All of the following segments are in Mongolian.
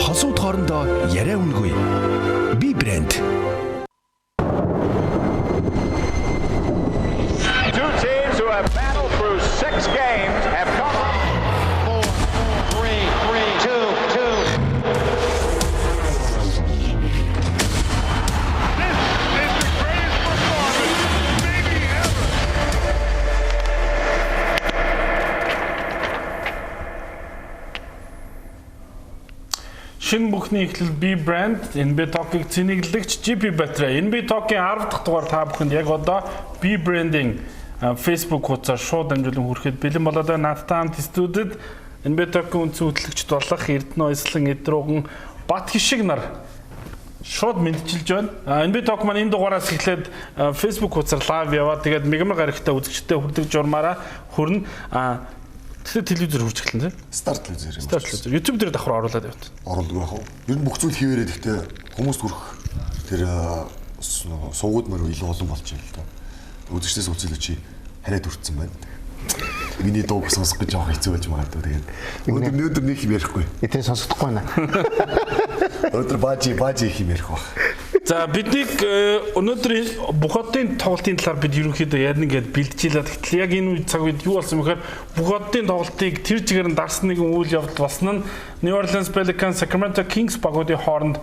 Хосууд хоорондоо яриа үнэгүй. Би брэнд. Two teams who have battled through six games have come up. Four, three, three, two, two. This is the greatest performance maybe ever. Шинэ бүхний эхлэл B брэнд NB Talk-ыг цэнэглэгч GP батарей. NB Talk-ийн 10 дахь дугаар та бүхэнд яг одоо B брендийн Facebook хуудасаар шууд дамжуулан хүрэхэд бэлэн болоод байна. Надтай хамт студид NB Talk-ийн үндсэн хөтлөгчд болох Эрдэнэ Ойслон Эдрууган Бат Хишиг нар шууд мэдчилж байна. NB Talk маань энэ дугаараас эхлээд Facebook хуудасаар live яваад тэгээд мегмар гарагтай үзэгчдэд хүрдэг журмаараа хүрнэ. Тэгэхээр телевизээр хүрч эхэлнэ тийм. Стар телевизээр юм. Стар телевизээр. YouTube дээр давхар оруулаад явт. Оруулдаг байх уу? Ер нь бүх зүйл хийвэрээ гэхдээ хүмүүст хүрэх тэр сувгууд мөр илүү олон болж байна л да. Үзэгчдээс үзэл чи хараад хүртсэн байна. Миний дууг сонсох гэж жоох хэцүү болж магадгүй. Тэгээд өнөөдөр нэг юм ярихгүй. Эдний сонсохдохгүй байна. Өнөөдөр баажи их юм ярих баг. За биднийг өнөөдөр бүх одын тоглолтын талаар бид ерөнхийдөө ярина гэд бэлтжийлээд гэтэл яг энэ үе цаг үед юу болсон бэхээр бүх одын тоглолтыг тэр чигээр нь дарсан нэгэн үйл явдал болсон нь New Orleans Pelicans Sacramento Kings багуудын хооронд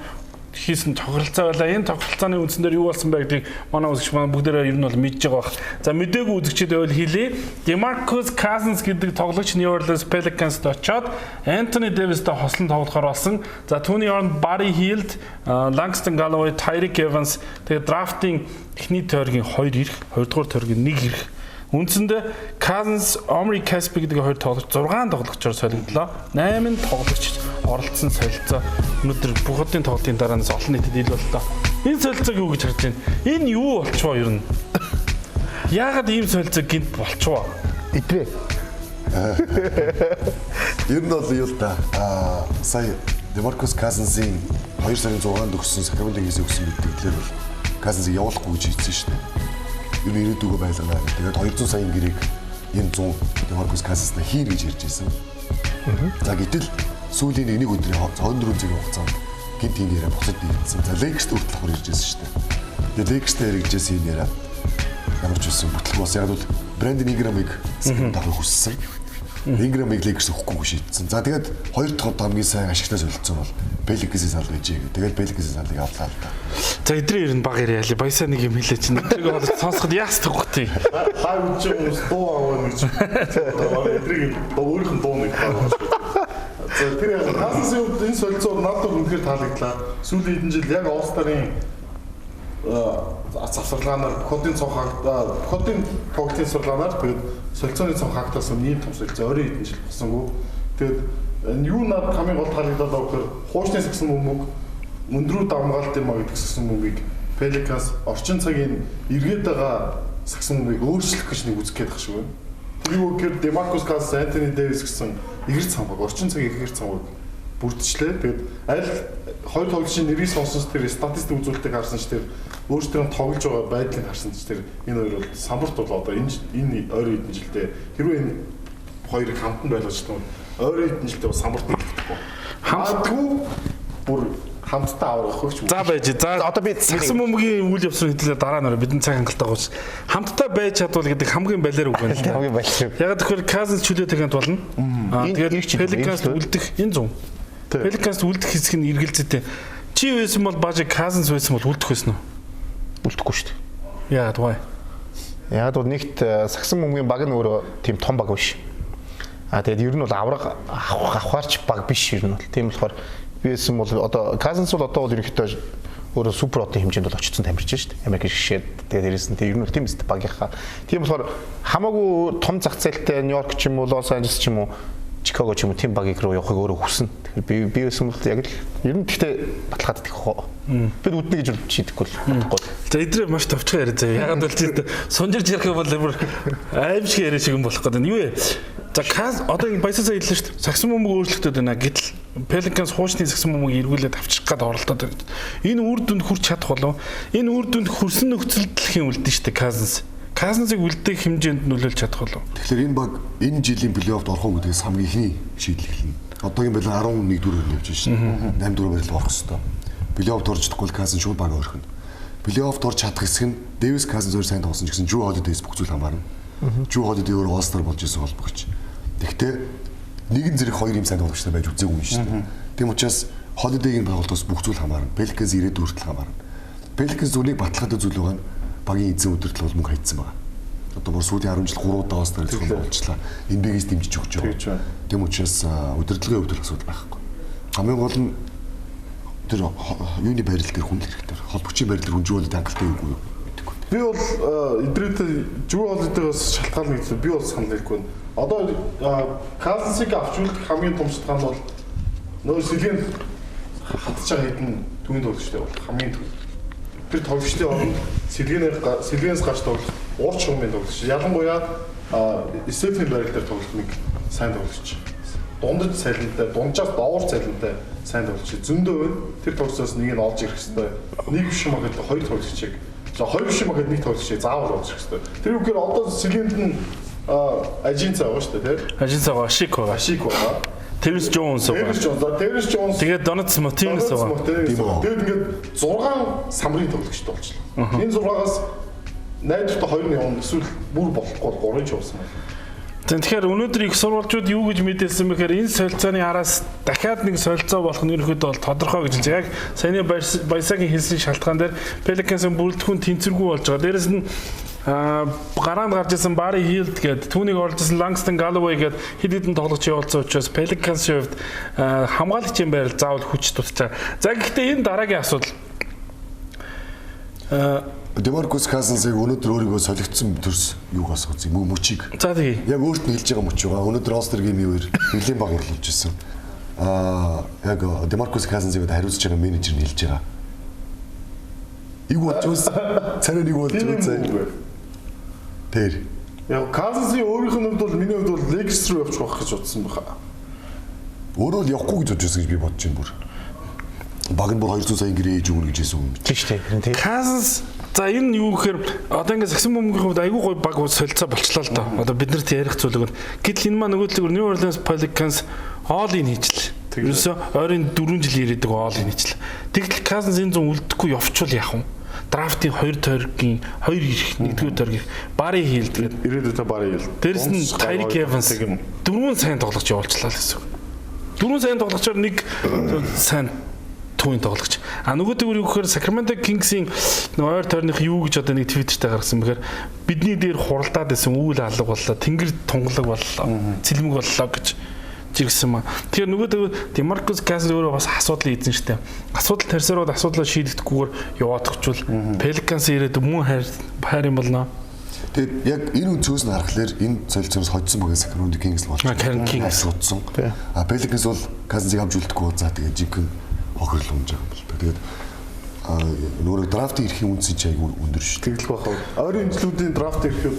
хийсэн тохиролцоо байлаа. Энэ тохиролцооны үндсэн дээр юу болсон бэ гэдгийг манай үзэгч маань бүгдээрээ ер нь бол мэдж байгаа бах. За мдээгүй үзэгчид байвал хэлье. DeMarcus Cousins гэдэг тоглогч New Orleans Pelicans-д очоод Anthony Davis-тай хослон тоглохоор болсон. За түүний оронд Buddy Hield, Langston Galloway, Tyreek Evans тэгээд драфтын эхний тойргийн 2 ирэх, хоёрдугаар тойргийн 1 ирэх. Үндсэндээ Cousins, Omri Caspi гэдэг хоёр тоглогч 6 тоглогчоор солигдлоо. 8 тоглогч оролцсон солилцоо өнөөдөр бүх одын тоглолтын дараанаас олон нийтэд ил боллоо. Энэ солилцоог юу гэж харж байна? Энэ юу болчихвоо ер нь? Яагаад ийм солилцоо гинт болчихвоо? Идрээ. Ер нь бол юу л да. Сая DeMarcus Cousins-ийн 2 сарын 6-нд өгсөн Sacramento Kings-ийг өгсөн мэдээлэлээр бол Cousins-ыг явуулахгүй гэж хэлсэн шүү дээ. Ер нь ирээдүгөө байлгана. Тэгээд 200 саяын гэрээг энэ 100 DeMarcus Cousins-тай хийнэ гэж ярьж байсан. За гэтэл сүүлийн нэг өдрийн 24 цагийн хугацаанд гинт энэ яриа буцаад нэгдсэн. За Lakers-т хүртэл давхар ирж байсан шүү дээ. Тэгээд Lakers-тэй яригджсэн энэ яриа ямар ч үсэн бүтлэг бас яг бол Brandon Ingram-ыг давхар хүссэн. Ingram-ыг Lakers өгөхгүй шийдсэн. За тэгээд хоёр дахь удаа хамгийн сайн ашигтай солилцсон бол Pelicans-ийн санал байжээ. Тэгээд Pelicans-ийн саналыг авлаа л да. За эдрээ ер нь баг яриа ялээ. Баясаа нэг юм хэлээ чинь. Тэрийг бол сонсоход яас төгөх тийм. Лайв үзэж байгаа хүмүүс дуу аваа гэж. Эдрийг өөрийнх нь дуу нэг байгаа. За тэр яг Cousins-ийн хувьд энэ солилцоо надад үнэхээр таалагдлаа. Сүүлийн хэдэн жил яг All-Star-ын завсарлагаанаар бүх одын цонх хаагтаа, бүх одын тоглолтын сурлагаанаар тэгээд солилцооны цонх хаагдаас ийм том солилцоо ойрын хэдэн жил болсонгүй. Тэгээд юу надад хамгийн гол таалагдаад байгаа гэхээр хуучны сагсан бөмбөг өндрүү давмгаалт юм а гэдэг сагсан бөмбөгийг Pelicans орчин цагийн эргээд байгаа сагсан бөмбөгийг өөрчлөх гэж нэг үзэх гээд байх шиг байна. Тэр юу гэхээр DeMarcus Cousins, Anthony Davis гэсэн эрт самбаг, орчин цагийн эрт самбаг бүрдчлээ. Тэгээд аль хоёр тоглогчийн нэрийг сонсон ч тэр статистик үзүүлэлтийг харсан ч тэр өөрсдөө тоглож байгаа байдлыг харсан ч тэр энэ хоёр бол самбарт бол одоо энэ ойрын хэдэн жилдээ хэрвээ энэ хоёрыг хамт нь байлгаж чадвал ойрын хэдэн жилдээ бас самбарт нийлэхгүй. Хамтгүй бүр хамтдаа аврах хөгч. За байж. За одоо би сагсан бөмбөгийн үйл явцын хэдлээ дараа нь бидний цаг хангалттай гоц. Хамтдаа байж чадвал гэдэг хамгийн балиар үг байна. Хамгийн балиар. Яг тэгэхээр Cousins чөлөөтэй хамт болно. Тэгээд Pelicans үлдэх энэ 100. Pelicans үлдэх хэсэг нь эргэлзээтэй. Чи байсан бол баажи Cousins байсан бол үлдэх байсан уу? Үлдэхгүй шүү дээ. Яагаад вэ? Яагаад бол нэгт сагсан бөмбөгийн баг нь өөрөө тийм том баг биш. Тэгээд ер нь бол авраг авахарч баг биш ер нь бол. Тийм болохоор би байсан бол одоо Cousins бол одоо бол ерөнхийдөө өөрөө супер одын хэмжээнд бол очсон тамирч шүү дээ. Америк шишээд тэгээд дээрээс нь ер нь бол тийм эст багийнхаа. Тийм болохоор хамаагүй том зах зээлтэй Нью-Йорк ч юм уу, Лос Анжелес ч юм уу, Чикаго ч юм уу тийм багийг руу явахыг өөрөө хүснэ. Тэгэхээр би байсан бол яг л ер нь гэхдээ баталгаад идэх хоо. Би үднэ гэж шийдэхгүй л бодохгүй. За эдрээ маш товчхон яриа заяа. Ягаад бол чи сунжирч ярих юм бол бүр аим шиг яриа шиг юм болох гэдэг. Юу вэ? За Каз одоо энэ баясаа сая хэллээ шүү дээ. Сагсан бөмбөг өөрчлөгдөд байна. Гэтэл Pelicans хуучны сагсан бөмбөгийг эргүүлээд авчрах гээд оролдоод байна. Энэ үр дүнд хүрч чадах болов? Энэ үр дүнд хүрсэн нөхцөлд дэлхийн үлдэн шүү дээ Cousins. Cousins-ыг үлдээх хэмжээнд нөлөөлж чадах болов? Тэгэхээр энэ баг энэ жилийн плей-оффд орох уу гэдгээс хамгийн ихний шийдэл эхэлнэ. Одоогийн байдлаар 11 дөрөөр нь явж шин. 8 дөрөв байрлал орох хэвээр. Плей-офф орж чадахгүй бол Cousins шууд баг орхино. Плей-офф орж чадах хэсэг нь Davis Cousins өөр сайн тоглосон ч гэсэн Drew Holiday-с бүх зүйл хамаарна. Drew Holiday өөр All-Star болж исэн холбогч. Тэгтээ нэгэн зэрэг хоёр юм сайн тоглогчтой байж үзээгүй юм шүү дээ. Тийм учраас Holiday-ийн тоглолтоос бүх зүйл хамаарна. Pelicans ирээдүйн хүртэл хамаарна. Pelicans зүрийг баталгаатай зүйл байгаа нь багийн эзэн удирдлага бол мөнгө хайцсан байгаа. Одоо бүр сүүлийн 10 жил 3 удаа All-Star зохион байгуулчлаа. NBA-гээс дэмжиж өгч байгаа. Тийм учраас удирдлагын хувьд бол асуудал байхгүй. Хамгийн гол нь тэр юуны байрал дээр хүн л хэрэгтэй. Холбогчийн байрал дээр хүн Drew Holiday хангалттай үгүй юу мэдэхгүй. Би бол эдрээтэй Drew Holiday-гаас шалтгаална гэсэн би бол санал хэлэхгүй. Одоо Cousins-ыг авч үлдэх хамгийн том шалтгаан бол нөө сэлгээнд хатж байгаа хэдэн түүний тоглогчтой бол хамгийн төв. Тэр тоглогчдын оронд сэлгээнээс гарч тоглох уур чухамын тоглогч. Ялангуяа Стефен байрал дээр тоглох нэг сайн тоглогч. Дундаж цалинтай, дунджаас доогуур цалинтай сайн тоглогч. Зөндөө байна. Тэр тоглогчоос нэг нь олж ирэх хэвээр. Нэг биш юм аа хоёр тоглогчийг. За хоёр биш юм аа нэг тоглогчийг заавал олж ирэх хэвээр. Тэр үгээр одоо сэлгээнд нь Ажин цаа байгаа шүү дээ, тийм. Ажин цаа байгаа, Шик байгаа. Шик байгаа. Терренс Джонс байгаа. Терренс Джонс. Тэгээд Донатс Мотинес байгаа. Тэгээд ингээд 6 самрын тоглогчтой болчихлоо. Энэ 6-аас найдвартай 2 нь явна эсвэл бүр болохгүй 3-ыг ч явуулсан байна. Тэгэхээр өнөөдөр их сурвалжууд юу гэж мэдээлсэн бэхээр энэ солилцооны араас дахиад нэг солилцоо болох нь ерөнхийдөө бол тодорхой гэж хэлж. Яг саяны Баясагийн хэлсэн шалтгаан дээр Pelicans-ын бүрэлдэхүүн тэнцвэргүй болж байгаа. Дээрэс нь гараанд гарч исэн Barry Hield гээд түүнийг оруулж исэн Langston Galloway гээд хэд хэдэн тоглогч явуулсан учраас Pelicans-ийн хувьд хамгаалагчийн байрал заавал хүч дутж байгаа. За гэхдээ энэ дараагийн асуудал DeMarcus Cousins-ыг өнөөдөр өөрийгөө солигдсон төрс юугаас үзье мөчийг. За тэгье. Яг өөрт нь хэлж байгаа мөч байгаа. Өнөөдөр All-Star Game-ийн үеэр нэлийн баг орлуулж ирсэн. Яг DeMarcus Cousins-ыг хариуцж байгаа менежер нь хэлж байгаа. Иг болж үс. Царай нэг болж үзье. Тэр. Яг Cousins-ийн өөрийнх нь хувьд бол миний хувьд бол Lakers руу явчих байх гэж бодсон байхаа. Өөрөө л явахгүй гэж бодож байсан гэж би бодож байна бүр. Баг нь бүр 200 сая гэрээ ээж өгнө гэж хэлсэн юм. Тийм шүү дээ. Cousins за энэ юу гэхээр одоо ингээд сагсан бөмбөгийн хувьд айгүй гоё баг солилцоо болчлоо л доо. Одоо бид нарт ярих зүйл өгнө. Гэтэл энэ маань нөгөө талаар New Orleans Pelicans all in хийчлээ. Ерөөсөө ойрын 4 жил ирээдэг all in хийчлээ. Тэгтэл Cousins энэ зүүн үлдэхгүй явчвал яах вэ? Драфтын 2 тойргийн 2 ирэх, 1-р тойргийн Барри Хилд тэгээд ирээдүйдээ Барри Хилд. Дээрэс нь Tyreek Evans 4 сайн тоглогч явуулчлаа л гэсэн үг. 4 сайн тоглогчоор нэг сайн түүний тоглогч. А нөгөө төгөр юу гэхээр Sacramento Kings-ийн ойр тойрных юу гэж одоо нэг Twitter-тэй гаргасан бэхээр бидний дээр хуралдаад байсан үүл алга боллоо, тэнгэр тунгалаг боллоо, цэлмэг боллоо гэж жиргсэн маа. Тэгэхээр нөгөө төгөр DeMarcus Cousins өөрөө бас асуудал эзэн штэ. Асуудал тарьсараад асуудлаа шийдэхгүйгээр яваад өгчвөл Pelicans ирээд мөн хайр юм болно. Тэгээд яг энэ өнцгөөс нь харахаар энэ солилцоноос хоцсон багийн Sacramento Kings л болж байна. Kings судсан. А Pelicans бол Cousins-ыг авч үлдэхгүй за тэгээд жинхэнэ хохирол унж байгаа юм л та. Тэгээд нөгөө драфтын эрхийн үнц чинь айгүй өндөр шүү. Тэглэх байх. Ойрын жилүүдийн драфт ирэхэд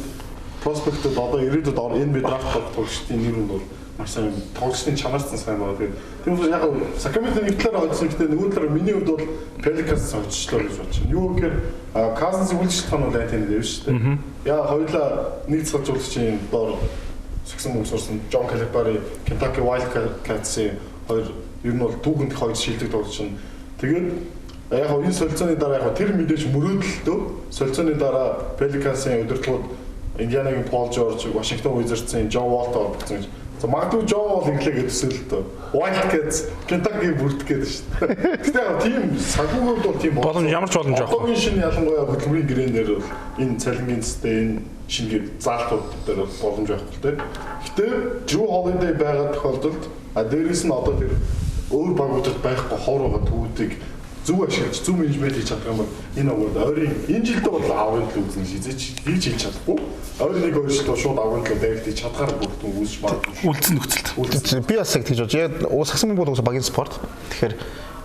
проспектууд одоо ирээдүйд NBA драфт болох тоглогчдын нэр нь бол маш сайн тоглогчдын чанарсан сайн байгаа. Тэгээд тийм учраас яг Sacramento нэг талаараа хоцсон гэхдээ нөгөө талаараа миний хувьд бол Pelicans хоцчлоо гэж бодож байна. Юу гэхээр Cousins үйл шалтгаан бол Anthony Davis шүү дээ. Яа хоёулаа нэг цалжуулагчийн доор сагсан мөнгө сурсан John Calipari, Kentucky Wildcats-ийн хоёр ер нь бол түүхэнд хоёр шилдэг тоглогч нь. Тэгээд яг энэ солилцооны дараа яг тэр мэдээж мөрөөдөлтөө солилцооны дараа Pelicans-ын удирдлагууд Индианагийн Paul George, Washington Wizards-ын John Wall-той холбогдсон гэж. За магадгүй John Wall иглээ гэж төсөөлөлтөө. Wildcats Kentucky бүрдэх гээд шүү дээ. Гэтэ яг тийм санхүүгийн бол тийм боломж ямар ч боломж байхгүй. Одоогийн шинэ ялангуяа хөдөлмөрийн гэрээн дээр бол энэ цалингийн цэстэй энэ шинэ заалтууд дээр бол боломж байхгүй л дээ. Гэтэ Drew Holiday байгаа тохиолдолд а дээрээс нь одоо тэр өөр багуудад байхгүй хор байгаа төвүүдийг зөв ашиглаж зөв менежмент хийж чадах юм бол энэ овоод ойрын энэ жилдээ бол аврын төлөв үзнэ шизээч хийж хийж чадахгүй. Ойрын нэг хоёр жилд шууд аврын төлөв дайралт хийж чадхаар бүрдэн үүсч магадгүй. Үлдсэн нөхцөлд. Би бас яг тэгж бодож. Яг сагсан бөмбөг бол багийн спорт. Тэгэхээр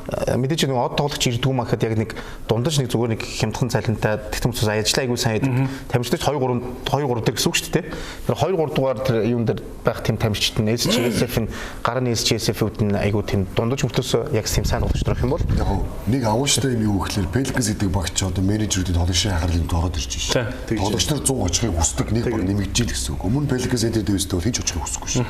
мэдээж нэг од тоглогч ирдгүү маа гэхэд яг нэг дундаж нэг зүгээр нэг хямдхан цалинтай тэгтэмцээс ажиллаа айгүй сайн хийдэг. Тамирчдад 2 3 2 3 дээр гэсэн үг шүү дээ. Тэр 2 3 дугаар тэр юун дээр байх тийм тамирчид нь SGSF нь гарын SGSF-үүд нь айгүй тийм дундаж мөртлөөс яг тийм сайн тоглогч нар юм бол яг нэг авууштай юм юу гэхэлэр Pelicans гэдэг багч одоо менежерүүдийн тоглогчийн анхаарлыг ороод ирж шээ. Тоглогч нар 100 очихыг хүсдэг нэг баг нэмэгдэж ил гэсэн үг. Өмнө Pelicans Anthony Davis-тэй бол хийж очихыг хүсэхгүй шээ.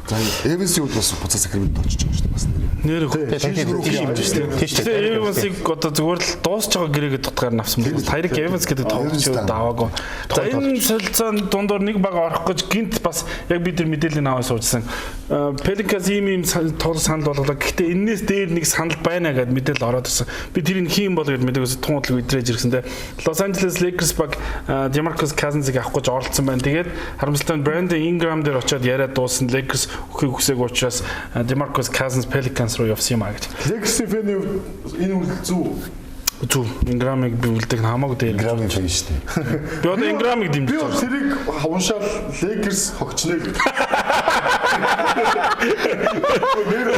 За Эвансийн үед бас буцаа Сакраменто очиж байгаа шүү дээ бас нэр. Нэр Тийм шүү дээ. Эвансыг одоо зүгээр л дуусч байгаа гэрээгээ дутгаар нь авсан байна. Тайрик Эванс гэдэг тоглогч аваагүй. За энэ солилцоонд дундуур нэг баг орох гэж гинт бас яг би тэр мэдээллийн аваа суужсан. Pelicans ийм тоглолт санал болголоо. Гэхдээ энээс дээр нэг санал байна гэдээ мэдээлэл ороод ирсэн. Би тэрийг хийм бол гэдээ мэдээгээс тун удлаг идрэж ирсэн те. Los Angeles Lakers баг DeMarcus Cousins-ыг авах гэж оролцсон байна. Тэгээд харамсалтай нь Brandon Ingram дээр очиод яриад дууссан. Lakers өхийг хүсээгүй учраас DeMarcus Cousins Pelicans руу явсан юм а гэж. Lakers-ийн фэний хувьд энэ үйл зүв. Зүв. Ingram-ыг би үлдэх нь хамаагүй дээр. Ingram-ын фэн шүү дээ. Би одоо Ingram-ыг дэмжиж Би бол тэрийг уншаал Lakers хогчнэ гэж. Нэр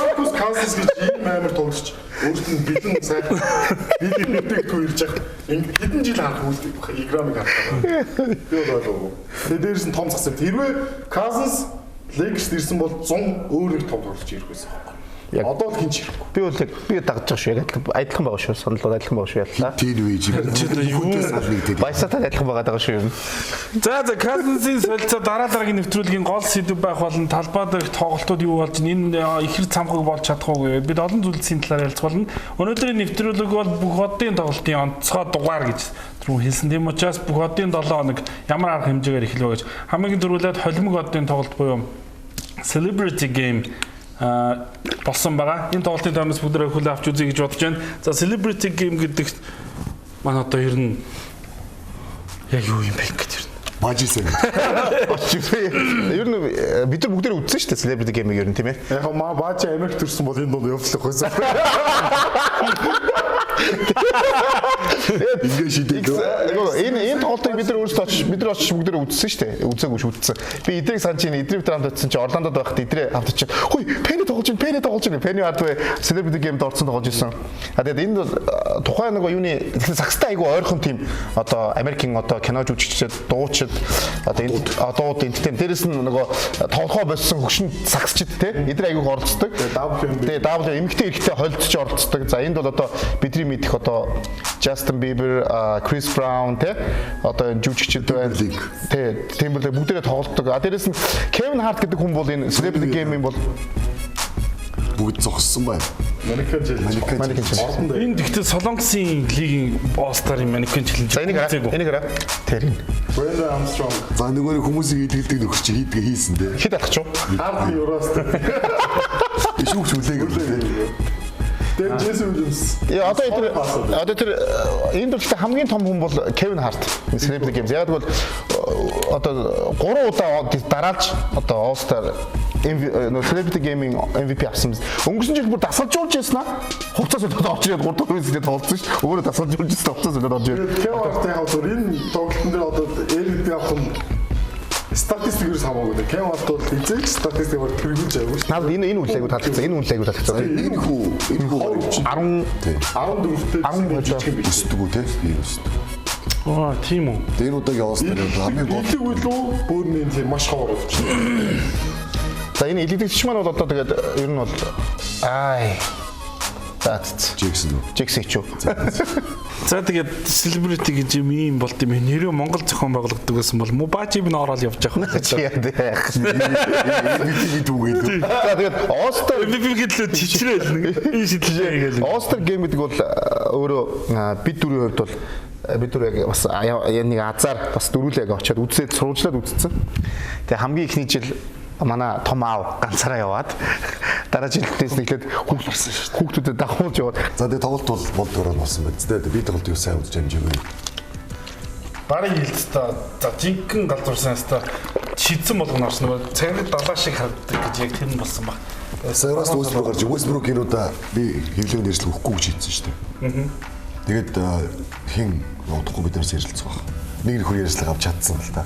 Маркус Cousins гэж ийм амар тоглогч өөрт нь бэлэн сайхан бэлэн мэдээгүй ирж байгаа. Ингээ хэдэн жил харах үлдэх Ingram-ыг харах. Би бол ойлгоогүй. Тэгээ дээрс нь том засаг. Хэрвээ Cousins Lakers ирсэн бол 100 өөр нэг том тоглогч ирэх байсан байхгүй. Яг. Одоо л хинч ирэхгүй. Би бол яг би дагж байгаа шүү. Яг адилхан байгаа шүү. Санал бол адилхан байгаа шүү яллаа. Тэр үе чи юу? нэгдээд. Баясаатай адилхан байгаа даа шүү юм. За за Cousins-ийн солилцоо дараа дараагийн нэвтрүүлгийн гол сэдэв байх болно. Талбай дээрх тоглолтууд юу болж энэ ихэр цамхаг болж чадах уу бид олон зүйлсийн талаар ярилцах болно. Өнөөдрийн нэвтрүүлэг бол бүх одын тоглолтын онцгой дугаар гэж түрүү хэлсэн. Тийм учраас бүх одын 7 хоног ямар арга хэмжээгээр эхлэв гэж хамгийн түрүүлээд холимог одын тоглолт буюу Celebrity Game болсон байгаа. Энэ тоглолтын таймаас бүгдээ хүлээн авч үзье гэж бодож байна. За Celebrity Game гэдэгт манай одоо ер нь яг юу юм бэ гэж ер нь. Бажисэн. Ер нь бид нар бүгдээ үзсэн шүү дээ Celebrity Game-ийг ер нь тийм ээ. Яг маа баажи Америк төрсэн бол энэ дунд явуулах байсан. Ингээ шидэв. Энэ тоглолтыг бид нар өөрсдөө очиж бид нар очиж бүгдээ үзсэн шүү дээ. Үзээгүй шүү үзсэн. Би эдрийг санаж байна. Эдрийг хамт очсон чи Орландод байхад эдрээ хамт очиж. Хүй, Пенни тоглож байна. Пенни тоглож байна. Пенни Хардвей Celebrity Game-д орсон тоглож исэн. А тэгээд энэ бол тухайн нэг юуны сагстай айгу ойрхон тийм одоо Америкийн одоо кино жүжигчд, дуучид одоо энэ дууд энтэн дээрэс нь нөгөө тоглохоо болсон хөгшин сагсчид те эдрээ айгу оролцдог. Тэгээ W эмэгтэй эрэгтэй холилдож оролцдог. За энд бол одоо бидний мэдих одоо Justin Bieber, Chris Brown те одоо жүжигчид байна. Тэ Timberlake бүгдээрээ тоглолтдог. А дээрэс нь Kevin Hart гэдэг хүн бол энэ Celebrity Game-ийн бол Бүгд зогссон байна. Манекен challenge. Mannequin challenge. Энэ гэхдээ Солонгосын лигийн All-Star-ын манекен challenge. За энийг хараа. Энийг хараа. Тэр энэ. Brandon Armstrong. За нөгөө хүмүүсийг идэлдэг нөхөр чи хийдгээ хийсэн дээ. Хэд алхах чуу? Хард юураас. Шүүгч хүлээгээ. Тэр Джесси Уильямс. Яа одоо тэр энэ төрөлтэй хамгийн том хүн бол Kevin Hart. Celebrity Games. Яг бол одоо 3 удаа дараалж одоо All-Star нөгөө Celebrity Game-ийн MVP авсан. Өнгөрсөн жил бүр дасгалжуулж байсан аа. Хувцас өдөрт орж ирээд 3 дахь үеэс тоглолцсон шүү дээ. Өөрөө дасгалжуулж байсан хувцас өдөрт орж ирээд. Kevin Hart яг зөв энэ тоглолтын дээр одоо MVP авах нь статистик ерөөс хамаагүй дээ. Kevin Hart бол эзэж статистикээр тэргүүлж аваагүй шүү. Надад энэ үйл айгуу таалагдсан. Энэ үйл айгуу таалагдсан. Энэ хүү 10 14-тэй 10 жижиг юм биш. өсдөг үү те? Би өсдөг. Аа тийм үү. Энэ удаагийн All-Star хамгийн гол Илэг үлүү бөөрийн тийм маш ховор болчихсон. За энэ илэгдэгч маань бол одоо тэгээд ер нь бол ай за Джексон үү? Джексон ч юу. За тэгээд celebrity гэж юм ийм болд юм. Нэрээ Монгол зохион байгуулагддаг байсан бол Мубажи минь ороод явж байгаа. Чи яа яах. MVP түүгээд. За тэгээд All-Star MVP гэдлээ чичрээл нэг энэ шидлээ гээл. All-Star Game гэдэг бол өөрөө бид дөрвийн хувьд бол бид дөрөв яг бас нэг азар бас дөрүлээ яг очиод үзээд сурвалжлаад үзсэн. Тэгээ хамгийн ихний жил манай том аав ганцаараа яваад дараа жилдээс нэглээд хүүхдүүдэд дагуулж яваад. За тэгээ тоглолт бол болдгоор нь болсон байна. Тэгээ би тоглолтыг сайн үзэж амжаагүй. Барыг хилцээ за жинхэнэ галзуурсан хаста шидсэн болгоно орсон нөгөө цариг далаа шиг харагддаг гэж яг тэр нь болсон баг. Сая Раст Westbrook гарч Westbrook энэ удаа би хэвлэгэнд ярьслах өгөхгүй гэж хэлсэн шүү дээ. Тэгээд хин удахгүй бид нараас ярилцах байх. Нэг нөхөр ярьслага авч чадсан л та.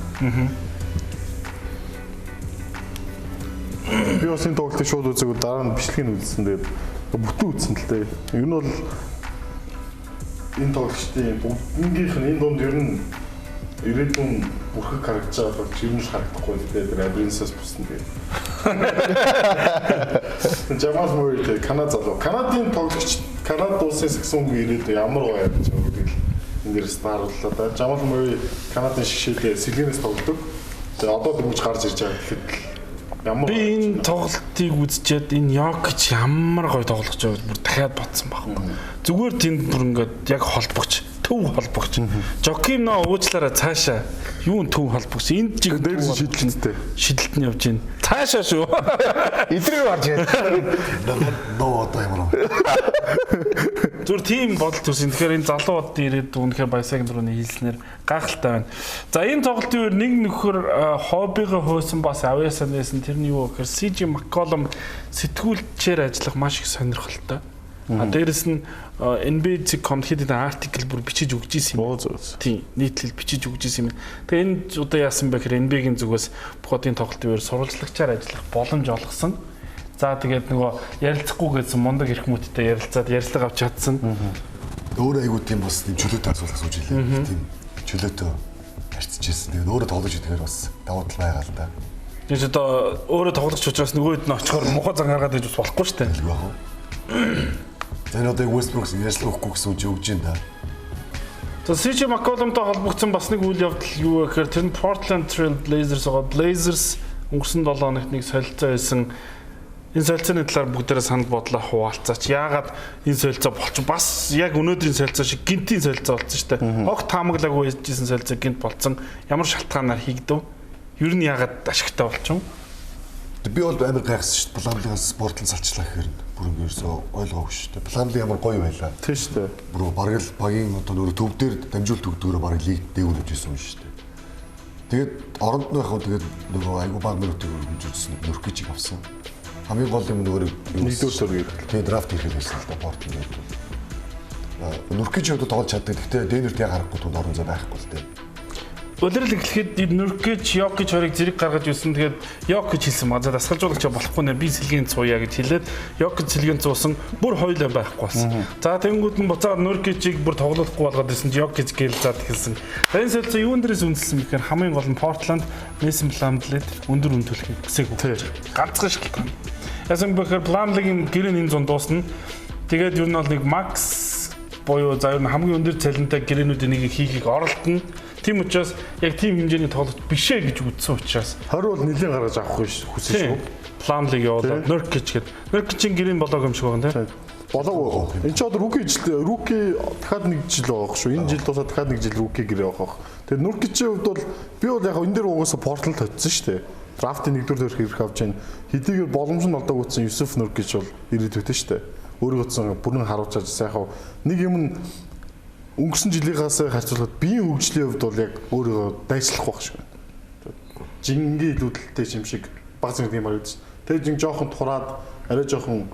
Би бас энэ тоглолтыг шууд үзээгүй дараа нь бичлэгийг үзсэн. Тэгээд бүтэн үзсэн л дээ. Ер нь бол энэ тоглолтын бүгднгийнх нь энэ дунд ер нь ирээдүйн бүрхэг харагдаж байгаа бол ер нь л харагдахгүй л дээ. Тэр Абринсаас бусна тэгээд. Жамал Мурри тэг Канад залуу. Канадын тоглогч Канад улсын сагсан хүмүүс ирээд ямар гоё яаж байгаа гэдэг л энэ дээрс таарууллаа да. Жамал Мурри Канадын шишээлээ сэлгэнээс тоглодог. Тэгээ одоо дөнгөж гарч ирж байгаа гэхэд л Ямар Би энэ тоглолтыг үзчихэд энэ Йокич ямар гоё тоглож байгааг бүр дахиад бодсон байхгүй. Зүгээр тэнд бүр ингээд яг холбогч, төв холбогч. Жоким нөө уучлаарай цаашаа юун төв холбогч. Энд жиг дээр нь шидэлттэй. Шидэлт нь явж байна. Цаашаа шүү. Эдрийг харж байна. Нөө одоо ямар вэ? Зүгээр тийм бодол төрсөн. Тэгэхээр энэ залуу одын ирээд үнэхээр баясагийн дөрөвний хийлснээр гайхалтай байна. За энэ тоглолтын үеэр нэг нөхөр хоббигоо хөөсөн бас авьяасаа нээсэн. Тэр нь юу гэхээр CJ McCollum сэтгүүлчээр ажиллах маш их сонирхолтой. А дээрэс нь NBA.com хэд хэдэн артикл бүр бичиж өгч ирсэн юм. Тийм, нийтлэл бичиж өгч ирсэн юм. Тэгээ энэ удаа яасан бэ гэхээр NBA-гийн зүгээс бүх одын тоглолтын үеэр сурвалжлагчаар ажиллах боломж олгосон. За тэгээд нөгөө ярилцахгүй гэсэн мундаг эрх мүттэй ярилцаад ярилцлага авч чадсан. Өөрөө айгуу тийм бас тийм чөлөөтэй асуулт асууж илээ. Тийм чөлөөтэй харьцаж ирсэн. Тэгээд өөрөө тоглож идэхээр бас давуу тал байгаа л да. Тэгээд одоо өөрөө тоглогч учраас нөгөөд нь очихоор мухаа зан гаргаад иж бас болохгүй шүү дээ. Хэлгүй яах вэ? За энэ одоо Westbrook ярьслага өгөхгүй гэсэн үг чи өгж юм да. За CJ McCollum-тай холбогдсон бас нэг үйл явдал юу вэ гэхээр тэр нь Portland Trail Blazers байгаа. Blazers өнгөрсөн 7 хоногт нэг солилцоо байсан. Энэ солилцооны талаар бүгдээрээ санал бодлоо хуваалцаач. Яагаад энэ солилцоо болчих бас яг өнөөдрийн солилцоо шиг гинтийн солилцоо болсон шүү дээ. Огт таамаглаагүй байжсэн солилцоо гинт болцсон. Ямар шалтгаанаар хийгдэв? Ер нь яагаад ашигтай болчих вэ? Би бол амар гайхсан шүү дээ. Пламлигаас Портланд салчлаа гэхээр бүр ингэ ерөөсөө ойлгоогүй шүү дээ. Пламли ямар гоё байлаа. Тийм шүү дээ. Бүр бараг л багийн одоо нөр төв дээр дамжуулт өгдөгөөрөө бараг лиг дээгүүр явж исэн юм шүү дээ. Тэгээд оронд нь яг тэгээд нөгөө айгу баг минутыг өргөмжүүлсэн Нөркичийг авсан. Хамгийн гол юм нөгөө нэгдүгээр суурь ирэх. Тэгээд драфт хийхэд байсан л да Портланд. Нөркич хувьд тоглож чаддаг. Гэхдээ Денверт яг харахгүй тунд орон зай байхгүй л дээ. Улирал эхлэхэд Нуркич, Йокич хоёрыг зэрэг гаргаж ирсэн. Тэгээд Йокич хэлсэн ба за дасгалжуулагч болохгүй нэ би сэлгийн цууя гэж хэлээд Йокич сэлгийн цуусан бүр хоёулаа байхгүй болсон. За тэнгууд нь буцаад Нуркичийг бүр тоглохгүй болгоод ирсэн чи Йокич гээл зад хэлсэн. За энэ солилцоо юун дээрээс үндэслэн бэхээр хамгийн гол нь Портланд Мейсон Пламлид өндөр үн төлөхийг хүсээгүй. Ганцхан шалтгаан. Яасан бэхээр Пламлигийн гэрээ энэ зун дуусна. Тэгээд ер нь бол нэг Макс буюу за ер нь хамгийн өндөр цалинтай гэрээнүүдийн нэг хийхийг оролдоно. Тийм учраас яг тийм хэмжээний тоглолт бишээ гэж үзсэн учраас 20 бол нэлээд гаргаж авах хүсэн шүү. Пламлиг явуулаад Нуркич гээд Нуркичийн гэрийн болоог юм шиг байна тийм. Болоогүй. Энд чи одоо руки жил руки дахиад нэг жил байгаа шүү. Энэ жил дуусаад дахиад нэг жил руки гэрээ явах. Тэгээд Нуркичийн хувьд бол би бол яг энэ дээр угаасаа Портланд хоцсон шүү дээ. Драфтын нэгдүгээр төрх ирэх авч байна. Хэдийгээр боломж нь олдоогүй утсан Юсуф Нуркич бол ирээдүйтэй шүү дээ. Өөрийгөө цсан бүрэн харуулж сайхан нэг юм нь өнгөрсөн жилийнхаас харьцуулахад биеийн хөгжлийн хувьд бол яг өөрийгөө дайчлах байх шиг байна. Жингийн илүүдэлтэй юм шиг баг зэрэг юм харагдаж. Тэгээ жин жоохон тураад арай жоохон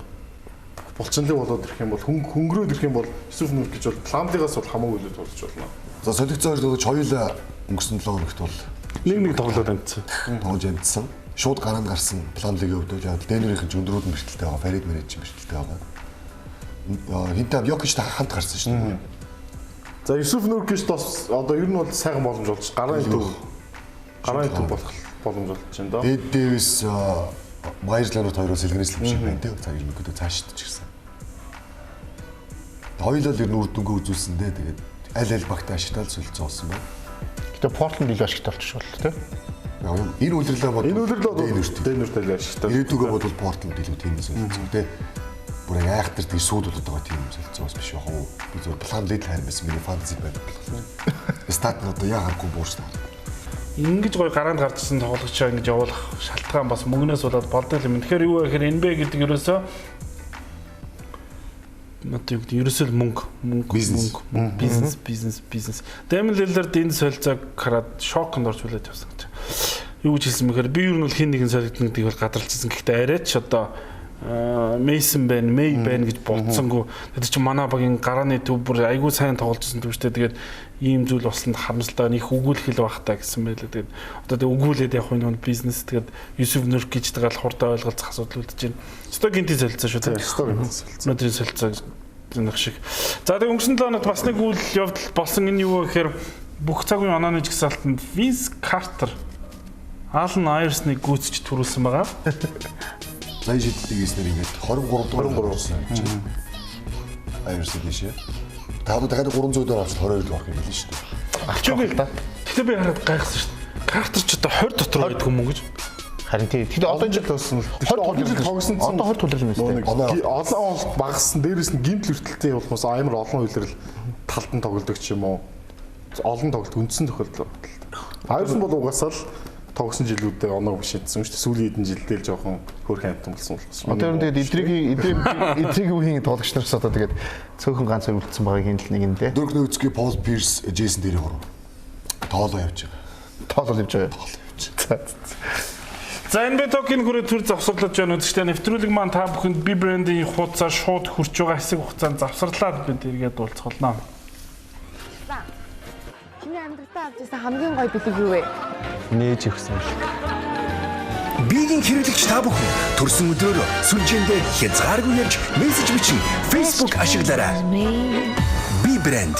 булчинлаг болоод ирэх юм бол хөнгөрөөд ирэх юм бол Юсуф Нуркич бол Пламлигаас бол хамаагүй илүү тоглож болно. За солигдсон хоёр тоглож хоёулаа өнгөрсөн 7 хоногт бол нэг тоглоод амжсан. Тоглож амжсан. Шууд гараанд гарсан Пламлигийн хувьд бол яг Денверийн ч өндрүүд нь бэрхтэлтэй байгаа, Фарид Мэрэж бэрхтэлтэй байгаа. Хинтээ Йокич та хамт гарсан шүү дээ. За Юсуф Нуркич бас одоо ер нь бол сайхан боломж болж гарааны төв болох боломж болж байна доо. Эд Дэвис Майерс Леонард хоёроос сэлгэнээс л юм шиг байна тийм. За ерөнхийдөө цаашдаж ирсэн. Хоёулаа л ер нь үр дүнгээ үзүүлсэн дээ. Тэгээд аль багтаа ашигтай л солилцоо болсон байна. Гэтэ Портланд илүү ашигтай болчих боллоо тийм. Энэ үлрэлээ бол энэ үлрэл бол Денверт илүү ашигтай. Ирээдүгөө бодвол Портланд илүү тийм солилцоо тийм. Бүр айхтар тийм сууд болоод байгаа тийм солилцоо бас биш яг уу. Би зөв план лид хайр байсан миний фэнтези байдаг болохоор. Стат нь одоо яа харахгүй буурч таа. Ингэж гоё гараанд гарч ирсэн тоглогчоо ингэж явуулах шалтгаан бас мөнгнөөс болоод болдог юм. Тэгэхээр юу вэ гэхээр NBA гэдэг ерөөсөө одоо юу гэдэг ерөөсөө л мөнгө, бизнес, бизнес. Дэмэн Лиллард энэ солилцоог хараад шоконд орж хүлээж авсан гэж. Юу гэж хэлсэн бэхээр би ер нь бол хин нэгэн солигдно гэдгийг бол гадарлажсэн. Гэхдээ арайч одоо Мейсон байна, Мэй байна гэж бодсонгүй. Тэр чинь манай багийн гарааны төв бүр айгүй сайн тоглож байсан төв шүү дээ. Тэгээд ийм зүйл болсонд харамсалтай их өгүүлэх л байх та гэсэн байлаа. Тэгээд одоо тэг өгүүлээд явах нь бизнес. Тэгээд Юсуф Нуркич тэгээл хурдан ойлголцох асуудал үлдэж байна. Стогинтийн солилцоо шүү дээ. Стогинтийн солилцоо. Өнөөдрийн солилцоо зэнэх шиг. За тэг өнгөрсөн 7 хоногт бас нэг үйл явдал болсон. Энэ юу вэ гэхээр бүх цаг үеийн онооны жигсаалтанд Винс Картер Алан Айрсныг гүйцэж төрүүлсэн байгаа. За шийдлийг хийснээр ингээд 23 дугаар болсон юм чинь. Айрс тийшээ. Та одоо дахиад 300 доллар авч 22 л орох юм билээ шүү дээ. Авчихгүй л да. Гэтэ би хараад гайхсан шүү дээ. Картер ч одоо 20 дотор байдаг юм уу гэж. Харин тий. Тэгэхдээ одоо жил болсон. 20 жил тогсон одоо 20 тулрал юм шүү дээ. Олон ол багассан. Дээрээс нь гимтэл хүртэлтэй болохоос амар олон үйлрэл талд нь тоглодог ч юм уу. Олон тоглолт үндсэн тохиолдол. Айрсан бол угаасаа л тогсон жилүүдээ оноо шидсэн шүү дээ. Сүүлийн хэдэн жилдээ л жоохон хөөрхөн амтан болсон болсон. Одоо ер нь тэгээд эдрийг үеийн тоглогч нараас одоо тэгээд цөөхөн ганц хоёр үлдсэн байгааг хин л нэг нь дээ. Дөрк нөөцгийн Пол Пирс, Джейсон Дэрийн гурав. Тоолоо явж байгаа. Тоолоо явж байгаа. За. За NBA Talk-ийн хүрээ төр завсарлаж байна. Үзэгчдээ нэвтрүүлэг маань та бүхэнд B брендийн хуудасаар шууд хүрч байгаа хэсэг хугацаанд завсарлаад бид эргээд уулзах болно. Чиний амьдралдаа авч ирсэн хамгийн гоё бэлэг юу вэ? Нээж өгсөн бэлэг. Биеийн хэрэглэгч та бүхэн төрсөн өдрөөр сүлжээндээ хязгааргүй ярьж мессеж бичин Facebook ашиглаарай. Би брэнд.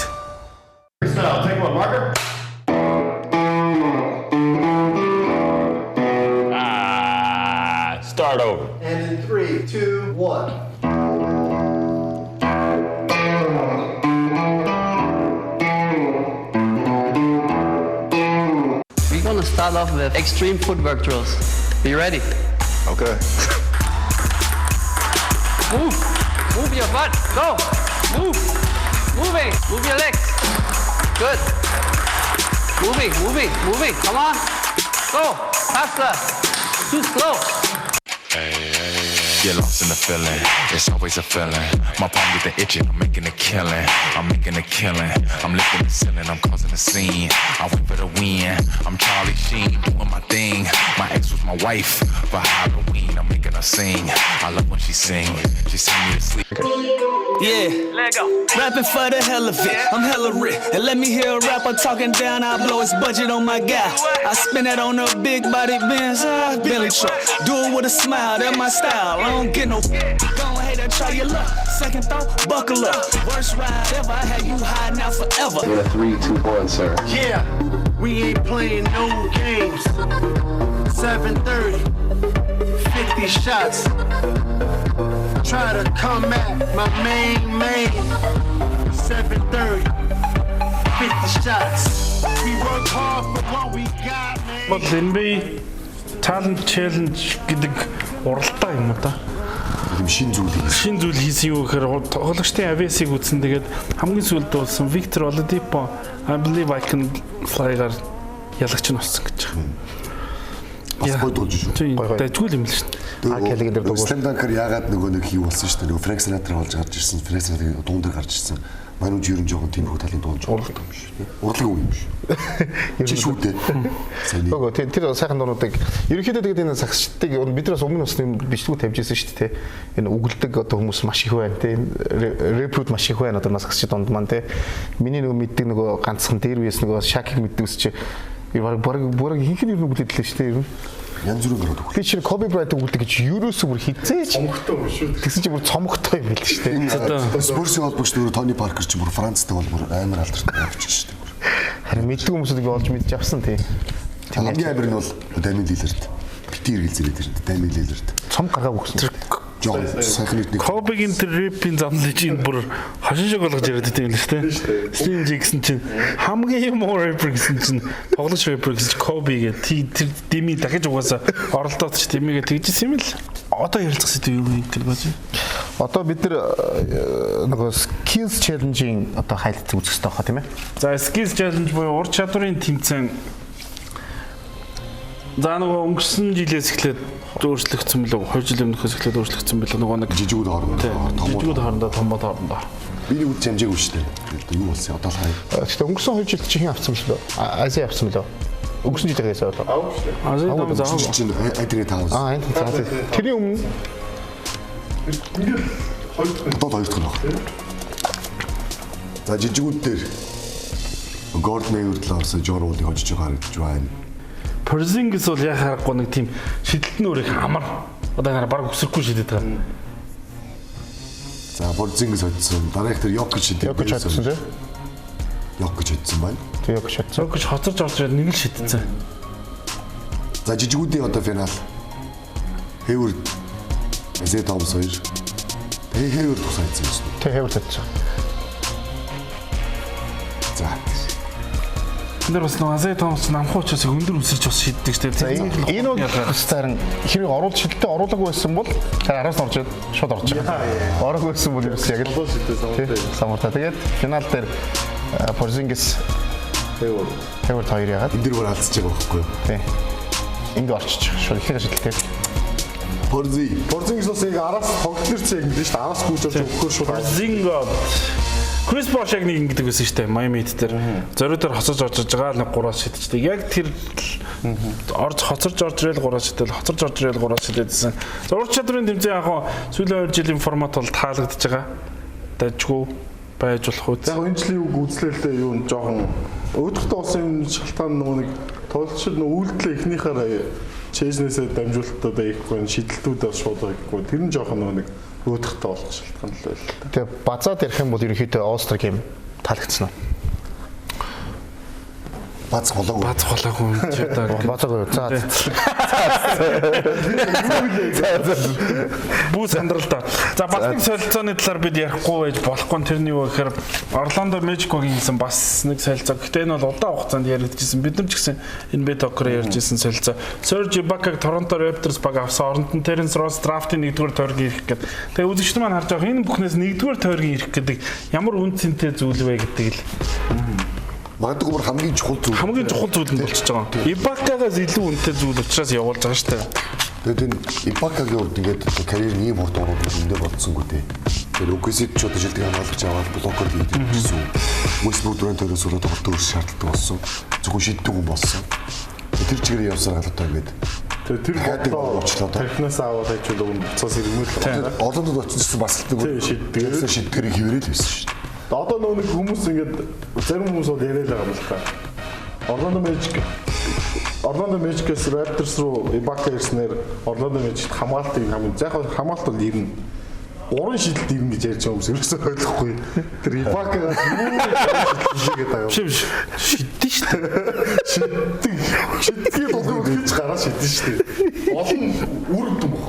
Take one marker. Start over. And in 3, 2, 1. We're gonna start off with extreme footwork drills. Be ready. Okay. Move. Move your butt. Go. Move. Moving. Move your legs. Good. Moving, moving, moving. Come on. Go. Faster. Too slow. Get lost in the feeling. It's always a feeling. My palm get the itching. I'm making a killing. I'm making a killing. I'm lifting the ceiling. I'm causing a scene. I went for the win. I'm Charlie Sheen doing my thing. My ex was my wife for Halloween. I'm making her sing. I love when she sing. She sing me to sleep. Yeah, rapping for the hell of it. I'm hella rich. And let me hear a rapper talking down. I blow his budget on my guy. I spend that on a big body Benz, Bentley truck. Do it with a smile, that's my style. I don't get no go ahead and try your luck. Second thought, buckle up. Worst ride ever, I had you hiding out forever. In a 3, 2, 1, sir. Yeah, we ain't playing no games. 7:30, 50 shots. Try to come at my main man. 7:30, 50 shots. We work hard for what we got, man. Бол NBA Talent Challenge гэдэг уралдаа юм уу та? Тийм шин зүйл хийсэн. Шин зүйл хийсэн юу гэхээр тоглогчдын авиасыг үзсэн. Тэгээд хамгийн сүүлд болсон Victor Oladipo I believe I can fly-гаар ялагч нь болсон гэж байгаа. Бас гоё дуулж шүү. Тийм. Дажгүй юм л шүү. Акелиг дээр дугуул. Slam Dunk-аар яагаад нөгөө нэг юу болсон шүү дээ. Нөгөө Frank Sinatra болж гарч ирсэн. Frank Sinatra дуун дээр гарч ирсэн. Манай үжи ер нь жоохон тиймэрхүү талын дуулж урлаг юм шүү дээ. Урлаг юм шүү. Чи шүү дээ. Үгүй тэр сайхан дуунуудыг ерөнхийдөө тэгээд энэ сагсчдыг бид нар бас өмнө бас нэг бичлэгүүд тавьж ирсэн шүү дээ. Энэ үгэлдэг одоо хүмүүс маш их байна тий. Рэпрүүд маш их байна одоо сагсчид донд маань тий. Миний нөгөө мэддэг нөгөө ганцхан дээр үес нөгөө Шакиг мэддэг ус чи бараг хинхэн ер нь үгэлдэг лээ шүү дээ ер нь. Янз бүрийн гараад өгөх. Би чинь Kobe Bryant үгэлдэг гэж ерөөсөө бүр хизээч. Цомогтой юм шүү. Тэгсэн чинь бүр цомогтой юм байл шүү дээ. Спорсын холбогч нөгөө Тони Паркер чинь бүр Францтай бол бүр амар алдартай явчих шүү дээ. Харин мэддэг хүмүүсийг би олж мэдж авсан тий. Хамгийн амар нь бол Дамин Лилард. Бити эргэлзээрээ тэр Дамин Лилард. Цом гаргаа өгсөн. Жохон сайхан нэг Кобигийн тэр рэпийн замлыг чинь бүр хошин шиг болгож яриад байт юм л шүү дээ. Slim J гэсэн чинь хамгийн муу рэпер гэсэн чинь тоглож рэпер гэсэн чинь Коби гэх тэр дими дахиж угаасаа оролдоод ч димигээ тэгжсэн юм л. Одоо ярилцах сэдв юу юм гэдэг бааж. Одоо бид нар нөгөө skills challenge-ийн одоо хайлт үзэх хэрэгтэй байхаа тийм ээ. За skills challenge буюу ур чадварын тэмцээн. За нөгөө өнгөрсөн жилээс эхлээд өөрчлөгдсөн билүү? 2 жилийн өмнөхөөс эхлээд өөрчлөгдсөн билүү? Нөгөө нэг жижигүүд хоорондоо, жижигүүд хоорондоо, томбод хоорондоо. Миний үд чамжаагүй шүү дээ. Тэгээд юу болсон? Одоо л хай. Гэхдээ өнгөрсөн 2 жилд чи хэн авсан бэлээ? Ази авсан бэлээ? Өнгөрсөн жилээс болоо. Ази том заа. Чинь Антони Таунс. Аа, Антони Таунс. Тэрний өмнө ингээд хоёр дахь одоо хоёр дахь нь байна. За жижигүүд дээр Гордон Хейворд л орсон, Джон Уолыг хожиж байгаа харагдаж байна. Porzingis бол яа харахгүй нэг тийм шидэлт нь өөр их амар. Одоо хараа баг өсөрөхгүй шидэд байгаа. За Porzingis хоцсон. Дараагийнх тэр Jokic шидэв. Jokic хоцсон тий. Jokic хоцсон байна. Тий Jokic хоцсон. Jokic хоцорч орж ирээд нэг л шидсэн. За жижигүүдийн одоо финал. Hayward, Isaiah Thomas хоёр. Тэгээ Hayward тусаайдсан юм шүү. Тий Hayward хоцсон. За. Энд дээр бас нөгөө Азай Томас намхуу учраас өндөр өсөрч бас шийддэг шүү дээ. Энэ бол харин хэрэг оруулж шидэлтэй оруулаагүй байсан бол араас нь орж шууд орж байгаа. Ороогүй байсан бол ерөөс яг л самуртай. Тэгээд финал дээр Porzingis Hayward хоёр яагаад энэ дэр бүр алдчихж байгаа байхгүй юу? Тий. Ингээ орчиж шууд их шидэлтэй. Porzingis бас яг араас тоглолт ирсэн юм биш үү? Араас гүйж орж өгөхөөр шууд Porzingis Крис Бош яг нэг ингэдэг байсан шүү дээ. Miami Heat дээр зориудаар хоцорж орж иж байгаа л нэг 3-аас шидчихдэг. Яг тэр орж хоцорж орж ирэл 3-аас шидэл, хоцорж орж ирэл 3-аас шидэлсэн. За ур чадварын тэмцээн яг хоо сүүлийн 2 жилийн формат бол таалагдж байгаа. Дажгүй байж болох үү. Яг энэ жилийн үг үзлээ л дээ юу н жоохон өөдөхтэй болсон юм шалтгаан нөгөө нэг тоглолчид нөгөө үйлдэлээ эхнийхээр чэйжнээсээ дамжуулалтаа ихгүй шидэлтүүдээ шууд ихгүй тэр нь жоохон нөгөө нэг өөдөхтэй болох шалтгаан л байл та. Тэгээ базаад ярих юм бол ерөнхийдөө All Star Game таалагдсан уу? Бац болоогүй. Бац болоогүй юм чи одоо. Бацаагүй. За. Бүү сандрал та. За бас нэг солилцооны талаар бид ярихгүй байж болохгүй. Тэрний юу гэхээр Орландо Magic-ийн хийсэн бас нэг солилцоо. Гэхдээ энэ бол удаан хугацаанд яригдчихсэн. Бид нар ч гэсэн NBA Talk-оор ярьж ирсэн солилцоо. Serge Ibaka-г Toronto Raptors баг авсан. Оронд нь Terrence Ross драфтын 1-р тойргийн ирэх гэдэг. Тэгээ үзэгчд маань харж байгаа энэ бүхнээс 1-р тойргийн ирэх гэдэг ямар үн цэнтэй зүйл вэ гэдэг л. Магадгүй бүр хамгийн чухал зүйл. Хамгийн чухал зүйл нь болчихж байгаа. Ibaka-гаас илүү үнэтэй зүйл учраас явуулж байгаа шүү дээ. Тэгээд энэ Ibaka-гийн хувьд ингээд карьер нь ийм хурд ороод эндээ болцсонгүй дээ. Тэгээд OKC-д ч одоо шилдэг хамгаалагч аваад блокер хийдэг гэсэн. Westbrook Durant хоёроос болоод тоглолтын өөрсдөө шаардлагатай болсон. Зөвхөн шиддэг хүн болсон. Тэр чигээр явсаар галуутай ингээд. Тэгээд тэр бодлоо очлоо. Тархинаас аваад хайчвал өгөн буцаас ирмэл л. Олондод очсон ч бас л нэг шиддэг. Шиддгэрийг хэврээл байсан шүү дээ. Одоо нөгөө нэг хүмүүс ингээд зарим хүмүүс бол яриад байгаа юм л та. Orlando Magic-ээс Raptors руу Ibaka ирснээр Orlando Magic-т хамгаалтыг хамгийн за яг хамгаалт бол ирнэ. 3 шидэлт ирнэ гэж ярьж байгаа хүмүүс ерөөсөө ойлгохгүй. Тэр Ibaka-гаас юу шидэлт хийгээд байгаа юм. Биш. Шиддэн шүү дээ. Шиддэг. Шиддгийг болов гэж гараа шидэн шүү дээ. Олон үр дүн баг.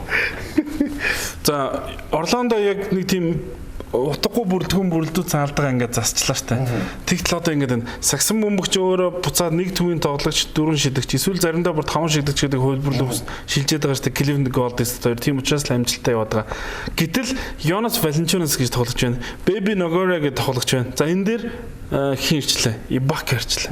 За Орландо яг нэг тийм утгагүй бүрэлдэхүүн бүрэлдүү цаалдгаа ингээд засчлаа штэ. Тэгтэл одоо ингээд энэ сагсан бөмбөгч өөрөө буцаад нэг төвийн тоглогч 4 шидэгч эсвэл заримдаа бүр 5 шидэгч гэдэг хувилбар руу шилжээд байгаа штэ. Cleveland Golden State хоёр тийм учраас л амжилттай яваад байгаа. Гэтэл Jonas Valanciunas гэж тоглогч байна. Baby Nogora гэж тоглогч байна. За энэ дээр хин ирчлээ. Ibaka ирчлээ.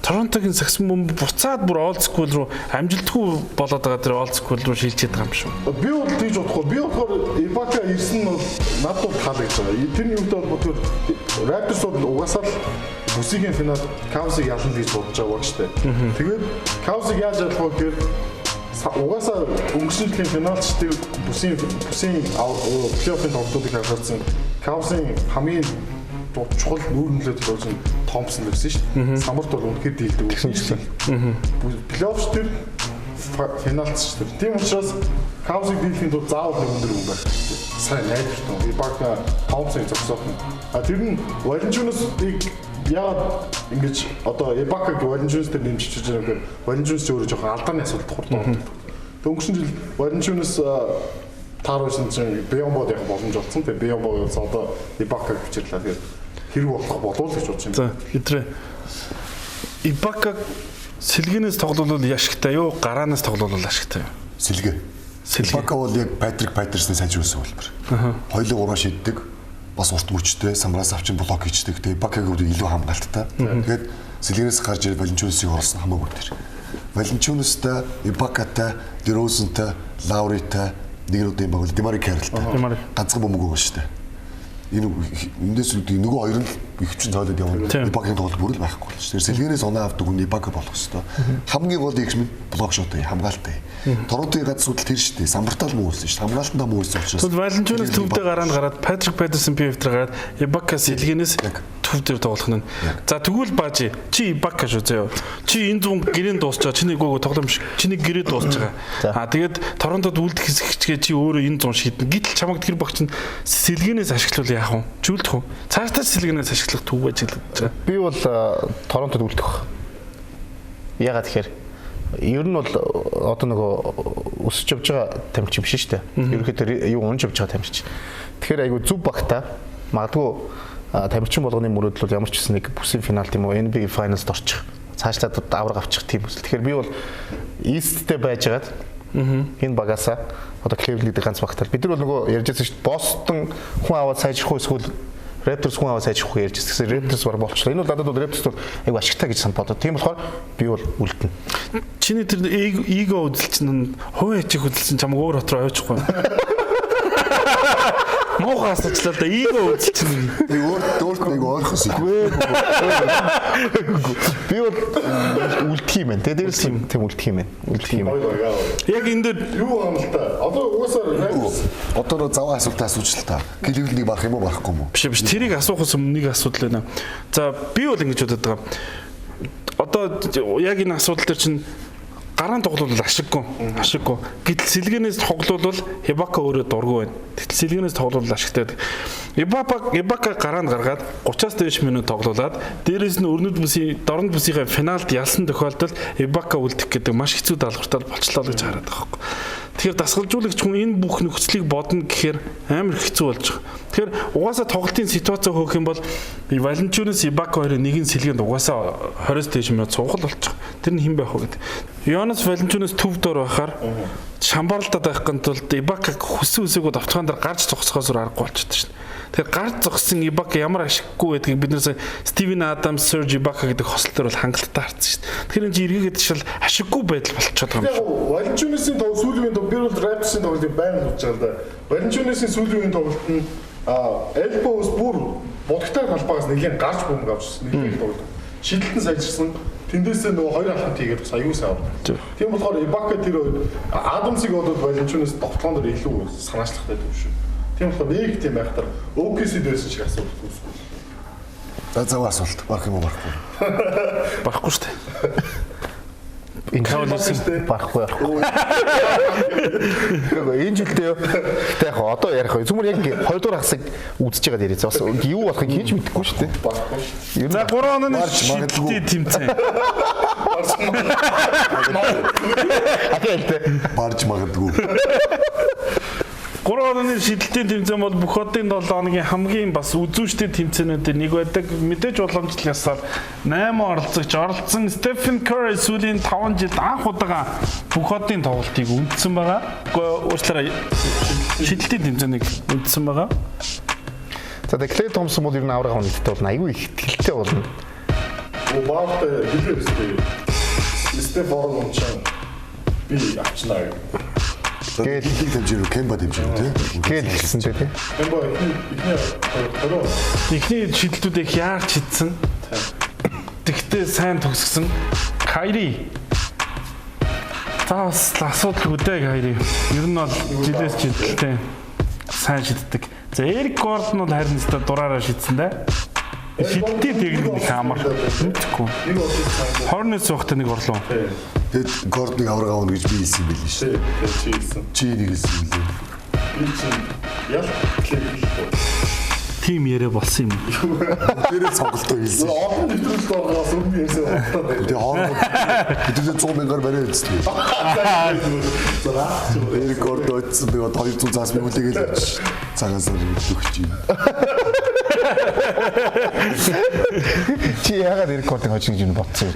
Торонтогийн сагсан бөмбөг буцаад бүр old school руу амжилтгүй болоод байгаа тэр old school руу шилжээд байгаа юм шүү. Би бол тийж бодохгүй. Би болохоор Ibaka ирсэн нь бол надад бол таалагдж байгаа. Тэрний юутай холбоотойгоор Raptors бол угаасаа л бүсийн финал Cavs-ыг ялна гэж бодож байгаа баг штэ. Тэгээд Cavs-ыг яаж ялах вэ гэхээр угаасаа өнгөрсөн жилийн финалч тэр бүсийн плей-оффын тоглолтуудыг харахад Cavs-ын хамгийн чухал нүүр нөлөөд болсон Томпсон байсан шүү дээ. Самарт бол үнэхээр дийлдэг байсан шүү дээ. Плей-офф тэр финалч шүү дээ. Тийм учраас Cavs-ыг дийлэхийн тулд заавал нэг өндөр хүн байх хэрэгтэй. Сайн найдвартай. Ibaka Томпсоныг зогсоох нь. А тэр нь Valanciunas-ыг яагаад ингэж одоо Ibaka-г Valanciunas дээр нэмжиж байгаа юм гэхээр Valanciunas өөрөө жоохон алдааны асуудал хурдан ордог. Тэг өнгөрсөн жил Valanciunas тааруулсан чинь Biyombo яг боломж олцсон. Тэгээ Biyombo одоо Ibaka-г бичирлээ. Тэгэхээр хэрэг болох болов л гэж бодож байна. За, эдрээ. Ibaka сэлгэнээс тоглолвол ашигтай юу? Гараанаас тоглолвол ашигтай юу? Сэлгэ. Ibaka бол яг Патрик Патерсны сайжруулсан хөлбөр. Хоёулын 3 шиддэг. Бас урт мөчтэй, самраас авчин блок хийждэг. Тэгээ Ibaka-гийн хувьд илүү хамгаалттай. Тэгээд сэлгэнээс гарч ирэл Valanciunas-ыг оруулсан хамаагүй тэр. Valanciunas-тай, Ibaka-тай, DeRozan-тай, Lowry-тай нэг нь юм баг Demar Carroll-тай. Ганцхан бөмбөг байгаа шүү дээ. Энэ эндээс нөгөө хоёр нь ихчин цоолоод явна. Ibaka-гийн тоглолт бүр л байхгүй болж. Тэр сэлгэнээс оноо авдаг хүн Ibaka болох хэвээр. Хамгийн гол их нь блок шот хамгаалтай. Торонтогийн гац судал тэр шүү дээ. Самбартаа л муу байсан шүү дээ. Хамгаалтандаа муу байсан учраас. Тэгвэл Valanciunas төвдөө гараанд гараад Patrick Patterson PF дээр гараад Ibaka сэлгэнээс төв дээр тоглох нь. За тэгвэл баажи чи Ibaka шүү заяа. Чи энэ зүүн гэрээнд дуусч байгаа. Чиний гоо тоглоом шиг. Чиний гэрээ дуусч байгаа. Аа тэгээд Торонтод үлдэх хэсэгчгээ чи өөрөө энэ зүүн шийднэ. Гэтэл чамайг тэр багч нь сэлгэнээс ашиглавал яах вэ? Чүлдэх үү? Цаашдаа сэлгэнээс ашиглах төв ажиллаж байгаа. Би бол Торонтод үлдэх. Ягаад тэгэхээр ер нь бол одоо нөгөө өсөж явж байгаа тамирчин биш шүү дээ. Ерөнхийдөө юу унж явж байгаа тамирчин. Тэгэхээр айгүй зөв багта магадгүй тамирчин болгоны мөрөөдөл бол ямар ч гэсэн нэг бүсийн финал тийм үү NBA Finals-д орчих. Цаашлаад авраг авчих тийм хүсэл. Тэгэхээр би бол East-тэй байжгаад энэ багаасаа одоо Cleveland гэдэг ганц багтал. Бид нар бол нөгөө ярьж байсан шүү дээ. Boston хүн аваад сайжрах уу эсвэл Raptors хүн аваад сайжрах уу ярьж байсан. Тэгэхээр Raptors бар болчихлоо. Энэ бол надад бол Raptors бол айгу ашигтай гэж санал бодоо. Тийм болохоор би бол үлдэнэ. Чиний тэр эго үзэл чинь хувийн хичээх үзэл чинь чамайг өөр хот руу аваачихгүй. Муухай асуучлаа да эго үзэл чинь. Тэг өөр өөрт нэг ойрхон Үгүй. Би бол үлдэх юм байна. Тэгээ дээрээс тийм үлдэх юм байна. Үлдэх юм байна. Яг энэ дээр юу юм л та. Одоо угаасаа Raptors Одоо нөө заваа асуултаа асууж л та. Cleveland-ийг барах юм уу барахгүй юм уу? Биш биш тэрийг асуухаас өмнө нэг асуудал байна. За би бол ингэж бодод байгаа. Одоо яг энэ асуудал дээр чинь гараан тоглол ашиггүй. Ашиггүй. Гэтэл сэлгэнээс тоглолвол Ибака өөрөө дургүй байна. Гэтэл сэлгэнээс тоглол ашигтай байдаг. Ибака гараанд гаргаад 30-аас дээш минут тоглуулад дээрээс нь өрнөд бүсийн дорнод бүсийнхээ финалд ялсан тохиолдолд Ибака үлдэх гэдэг маш хэцүү даалгавартай болчлоо л гэж хараад байгаа байхгүй. Тэгэхээр дасгалжуулагч хүн энэ бүх нөхцөлийг бодно гэхээр амар хэцүү болж байгаа. Тэгэхээр угаасаа тоглолтын ситуаци хөөх юм бол Валенчунес Ибака хоёрын нэгэн сэлгээнд угаасаа 20-с дээш минут суугал болчих. Тэр нь хэн байх вэ гэдэг. Йонас Валенчунес төв дор байхаар шамбарлалтад байх гэн тулд Ибака хүссэн үсээгүүд давтгаан дээр гарч зогсохоос өөр аргагүй болчихдог шин. Тэгэхээр гарч зогссон Ибака ямар ашиггүй гэдгийг бид нэр Стивен Адамс, Серж Ибака гэдэг хосол дээр бол хангалттай харсан шин. Тэгэхээр энэ чинь эргээгээд шал ашиггүй байдал болчиход байгаа юм Яг Валенчунесийн тоглолт сүүлийн үеийн тоглолт би бол Raptors-ийн тоглолтыг байнга үзэж байгаа л да. Валенчунесийн сүүлийн үеийн тоглолт нь elbow-с бүр будагтай талбайгаас нэлийн гарч бөмбөг авчихсан нэлийн тоглолт. Шидэлт нь сайжирсан. Тэндээсээ нөгөө хоёр алхамт хийгээд бас аюу сайн авдаг. Тийм болохоор Ибака тэр үед Адамсыг бодоод Валенчунес довтлоон дээр илүү санаачлахтай юм шүү. Тийм болохоор нэг тийм байхтар OKC-д байсан шиг асуудал үүсэхгүй. За заваа асуулт барах юм уу барахгүй. Барахгүй шүү дээ. Энэ Cavaliers барахгүй барахгүй. Гэхдээ энэ жилдээ юу. Гэтэ яг одоо ярих вэ? Зүгээр яг ингээ хоёрдугаар хасыг үзэж байгаа дээрээ. Бас юу болохыг хийж мэдэхгүй шүү дээ. Барахгүй шүү. За 3 онооны Барж магадгүй. шидэлтийн тэмцээн. Окей л дээ. Барж магадгүй. 3 онооны шидэлтийн тэмцээн бол бүх хотын 7 хоногийн хамгийн бас үзүүштэй тэмцээнүүдийн нэг байдаг. Мэдээж уламжлал ясаар 8 оролцогч оролцсон Стефен Curry сүүлийн 5 жилд анх удаага бүх хотын тоглолтыг үндсэн байгаа. Үгүй уучлаарай. Шидэлтийн тэмцээнийг үндсэн байгаа. За тэгээ Клей Томсон бол ер нь авраг авах гэдэгт бол айгүй их ихтэй болно. Баавтай хэлээ өстэй. Стеф Орон чинь би авчнаа гэх. Гээл хийг дэмжирүү, Кемба дэмжирүү тий. Гээл хэлсэн дээ тий. Кемба эхний 20 Эхний шидэлтүүдийг яарч шидсэн. Тэгтээ сайн төгсгсөн. Кайри. За бас асуудалгүй дээ Кайри. Ер нь бол жилээс жилдэлтэй сайн шиддэг. За Эрик Гордон бол харин өстой дураараа шидсэн дээ. Шидэлтийн техник нэг амар. Мэдхгүй. Нэг орлоо сайн. 21 суугтай нэг орлоо. Тэгэд Гордоныг авраг авна гэж би хэлсэн юм байл шүү. Тий, чи хэлсэн. Чи нэг хэлсэн юм лээ. Би чинь ял клик. Тим яриа болсон юм. Тэрээ сонголтоо хэлсэн. Олон нэвтрүүлэлт орохоос өмнө ярьсан бодтоо дээ. Тэгээ хооронд хэдүүлээ 100 мянгаар барай үзсэн. Эрик Гордон очсон би одоо 200 заас би хүлээгээл авчих. Цагаасаар өгч юм. Чи яагаад Эрик Гордон хожих гэж бодсон юм?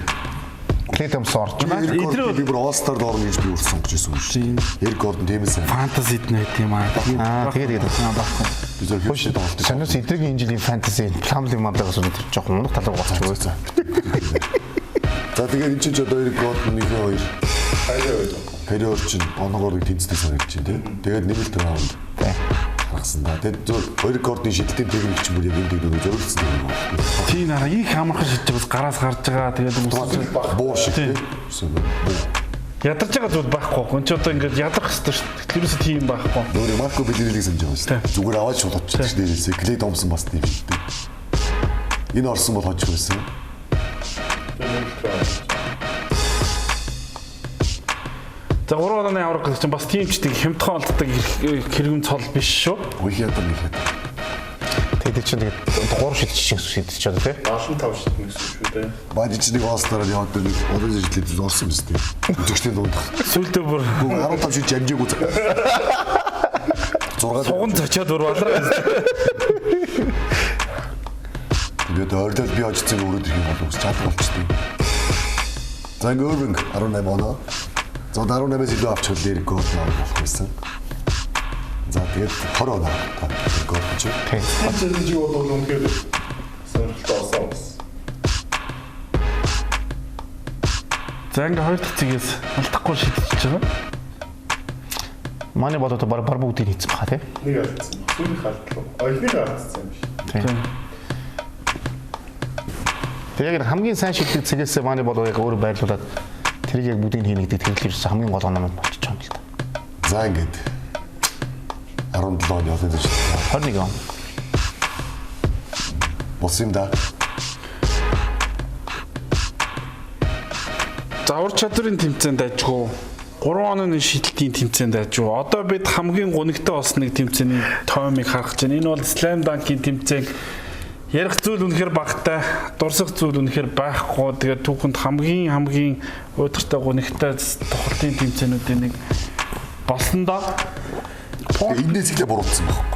Клей Томсон орж байна. Эрик Гордон би бүр All Star-д орно гэж би бүр сонгож байсан юм шүү. Эрик Гордон тийм ээ сайн. Фэнтезид нэт юм аа. Аа тэгээд тэгээд байхгүй. Би зөв хөвшөд тоглолт. Сониос эдрэгийн энэ жилийн фэнтези пламли мамлагаас өнөөдөр жоохон унах талаар болчихгүй. За тэгээд энэ чинь ч одоо Эрик Гордон 1 2 Кайри хоёр чинь оноогоор нэг тэнцдэг санагдаж байна тий. Тэгээд нэмэлт раунд гаргасан да. Тэгээд зөв Эрик Гордоны шидэлтийн техник чинь бүр яг энэ дэг нөгөө зориулсан техник байна. Тийм нараа их амархан шидэж бас гараас гарч байгаа. Тэгээд өмсөж Буу шиг тий. Ядарч байгаа зүйл байхгүй. Энд чи одоо ингээд ядрах хэрэгтэй шүү дээ. Тэгэхээр юусе тийм байхгүй. Өөрөө Марко Беллирийг санаж байгаа шүү дээ. Зүгээр аваад шууд оччих дээрээсээ Клей Томсон бас тийм шиддэг. Энэ орсон бол хожих байсан. За 3 онооны авраг гэдэг чинь бас тийм ч тийм хямдхан олддог хэрэгэм цол биш шүү. Үгүй ядар нэг ядар. Тэгээд чинь тэгээд 3 шидчих шидчих одоо тий. 75 шиднэ гэсэн шүү дээ. Бааж чи нэг All Star-аар яваад нэг олон жилд орсон юм зү. Үзэгчдийн дундах. Сүлдээ бүр 15 шид амжаагүй. 6 суган зочиод бүр балараа. Тэгээд ойрлол би очсон өрөөд ирэх юм бол үс чадах болчтой. За ингээ Irving 18 оноо. За 18-аас илүү авчихвал Eric Gordon болох байсан. За тэгээд 20 оноо. Eric Gordon чи. Challenge бол үнэхээр сонирхолтой болсон бас. За ингээ хоёр дахь цэгээс алдахгүй шидчихэж байгаа. Манай бол одоо бар бүгдийг хийцэн баха тий. Нэг алдсан. Сүүлийн алдлаа. А эхнийх алдсан юм биш. Тийм. Тэгээ яг хамгийн сайн шилдэг цэгээсээ манай бол яг өөрөө байрлуулад тэрийг яг бүгдийг хийнэ гэдэг тэр л ерөөсөө хамгийн гол оноо нь болчих юм л та. За ингээд 17 оны олон зүйл. 21 он. Болсон юм да. За ур чадварын тэмцээнд ажгүй. 3 оны шидэлтийн тэмцээнд ажгүй. Одоо бид хамгийн гунигтай болсон нэг тэмцээний тоймыг харах гэж байна. Энэ бол Slam Dunk-ийн тэмцээн. Ярих зүйл үнэхээр багтай, дурсах зүйл үнэхээр байхгүй. Тэгээд түүхэнд хамгийн хамгийн уйдгартай гунигтай тоглолтын тэмцээнүүдийн нэг болсон доо. Энээс ихлэ буруутсан байхгүй.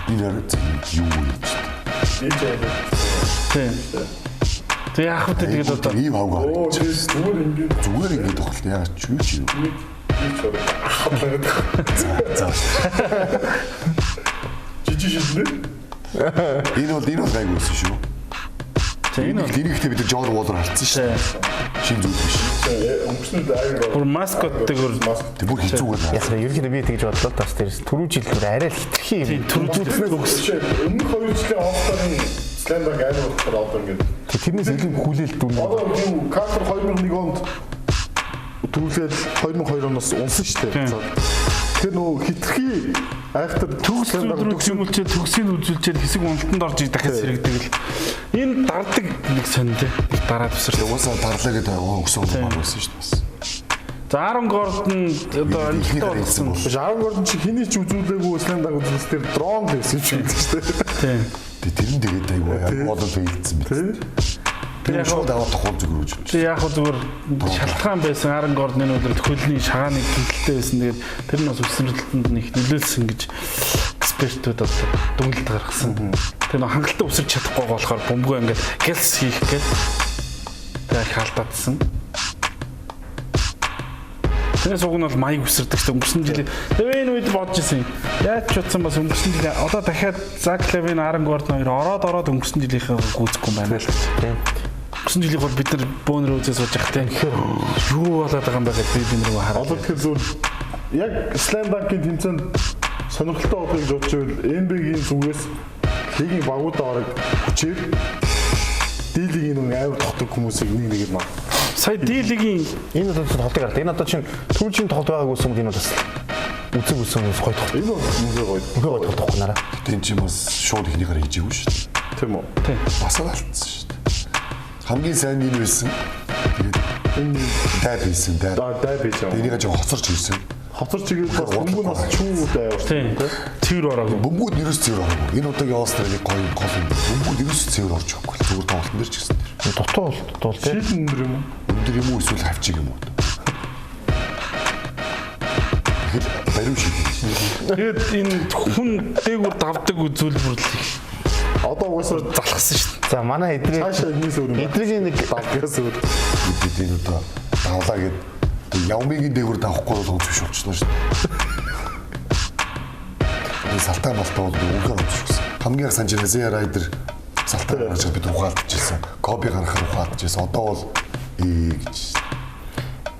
Энэ яриг юу вэ? Тийм. Тэг яах вэ тэгээд одоо ийм хавгаа. Оо зүгээр ингээд зүгээр ингээд тоглолт яагаад ч юу ч юу. За. За. Жижиг шиднэ. Энэ бол гайгүй байсан шүү. Тийм энэ ихтэй бид нар Джон Уоллер алдсан шүү. Шинэ зүйл биш. Өнгөрсөн үе аяг бүр маскоттыг бүр хэцүүгээр. Яг нь ерөнхийдөө би тэгж бодлоо тас дээрс түрүү жил бүр арай л хитрхи юм. Түрүү жил төгссөн. Өмнөх хоёр жилийн All-Star-ын Slam Dunk амар болохоор одоо ингээд тэрнээс илүү хүлээлт дүн. Одоо юу Картер 2001 онд төвлөөл 2002 оноос унсан шүү дээ. Тэгэхээр нөгөө хитрхи айхтар төгс рүү зэмүүлчээ төгсийг үзүүлчээд хэсэг уналтанд орж дахиад сэрэгдэг л. Энэ дардаг нэг сонь тий. Нэг дараа төвсөртэй. Угаасаа дарлаа гэдэг өгсөн баг байсан шүү дээ бас. За Aaron Gordon одоо амжилттай болсон. Биш Aaron Gordon чи хэний ч үзүүлээгүй Slam Dunk үзүүлсэн тэр дрон л байсан юм шиг шүү дээ. Тийм. Тэр нь тэгээд айгүй яг олон фейлдсэн мэт. Тэр шууд аваад тохиол зүгээр үжиж. Тэг яг хөө зүгээр шалтгаан байсан Aaron Gordon энэ өдөр хөлний шагааны гэмтэлтэй байсан. Тэгээд тэр нь бас өсвөрлөлтөнд нэг нөлөөлсөн гэж экспертүүд одоо дүгнэлт гаргасан. Тэр нэг хангалттай өсөрч чадахгүй болохоор бөмбөгөө ингээд гэлс хийх гээд тэг их алдаадсан. Тэрнээс уг нь бол маяг өсөрдөг чинь өнгөрсөн жилийн. Тэгээ энэ үед бодож исэн. Яаж ч утсан бас өнгөрсөн жилийн одоо дахиад Зак Левин, Aaron Gordon хоёр ороод өнгөрсөн жилийнхээ гүйцэхгүй юм байна л гэж. Тийм. Өнгөрсөн жилийг бол бид нар бөөнөр үзээ сууж явах тийм. Юу болоод байгаа юм бэ гэж би бид нар хараад. Одоо тэгэхээр зүгээр яг Slam Dunk-ийн тэмцээнд сонирхолтой болохыг гэж бодож байвал NBA-гийн зүгээс лигийн багуудаа орог хүчээр D-лигийн нэг амар тогтдог хүмүүсийг нэг нэгээр маа. Сая D-лигийн энэ одоо тоглолтыг хараад энэ одоо чинь түрүүчийн тоглолт байгаагүй юм энэ бол бас үзэг үсэн хүмүүс гоё тоглолт. Энэ бол үнэхээр гоё. Үнэхээр гоё тоглолт байхгүй нараа. Гэтэ энэ чинь бас шууд эхнийхээр хийжээгүй шүү дээ. Тийм үү? Тийм. Бас л алдсан шүү дээ. Хамгийн сайн энэ байсан. Тэгээд энэ дайв хийсэн дайв. Дайв хийж байгаа. Энийгээ жоо хоцорч хийсэн. Хоцорч игээд бас бөмбөг нь бас чүү дайв. Тийм. Цэвэр ороогүй. Бөмбөгүүд ерөөс цэвэр ороогүй. Энэ удаагийн All-Star нэг гоё гол юм. Бөмбөгүүд ерөөс цэвэр орж өгөхгүй. Зүгээр тоглолтын дээр ч гэсэн тэр. Дутуу бол тийм. Шийдэн өндөр юм уу? Өндөр юм уу эсвэл хавчиг юм уу? Тэгэхэд бариу шийдэн. Тэгээд энэ хүн дээгүүр давдаг үзүүлбэр л их Одоо угаасаа залхсан шүү дээ. За манай эдрийг цаашаа энэс өөр юм. Эдрийн нэг давгаас өөр. Бид энэ удаа давлаа гэд Явмигийн дээгүүр давахгүй бол онц биш болчихлоо шүү дээ. Энэ салтаа малтаа бол үнэхээр онц биш гэсэн. Хамгийн их санаж Азия Райдер салтаа гарч бид ухаалтчихсан. Коби гаргахаар ухаалтчихсан. Одоо бол ээ гэж.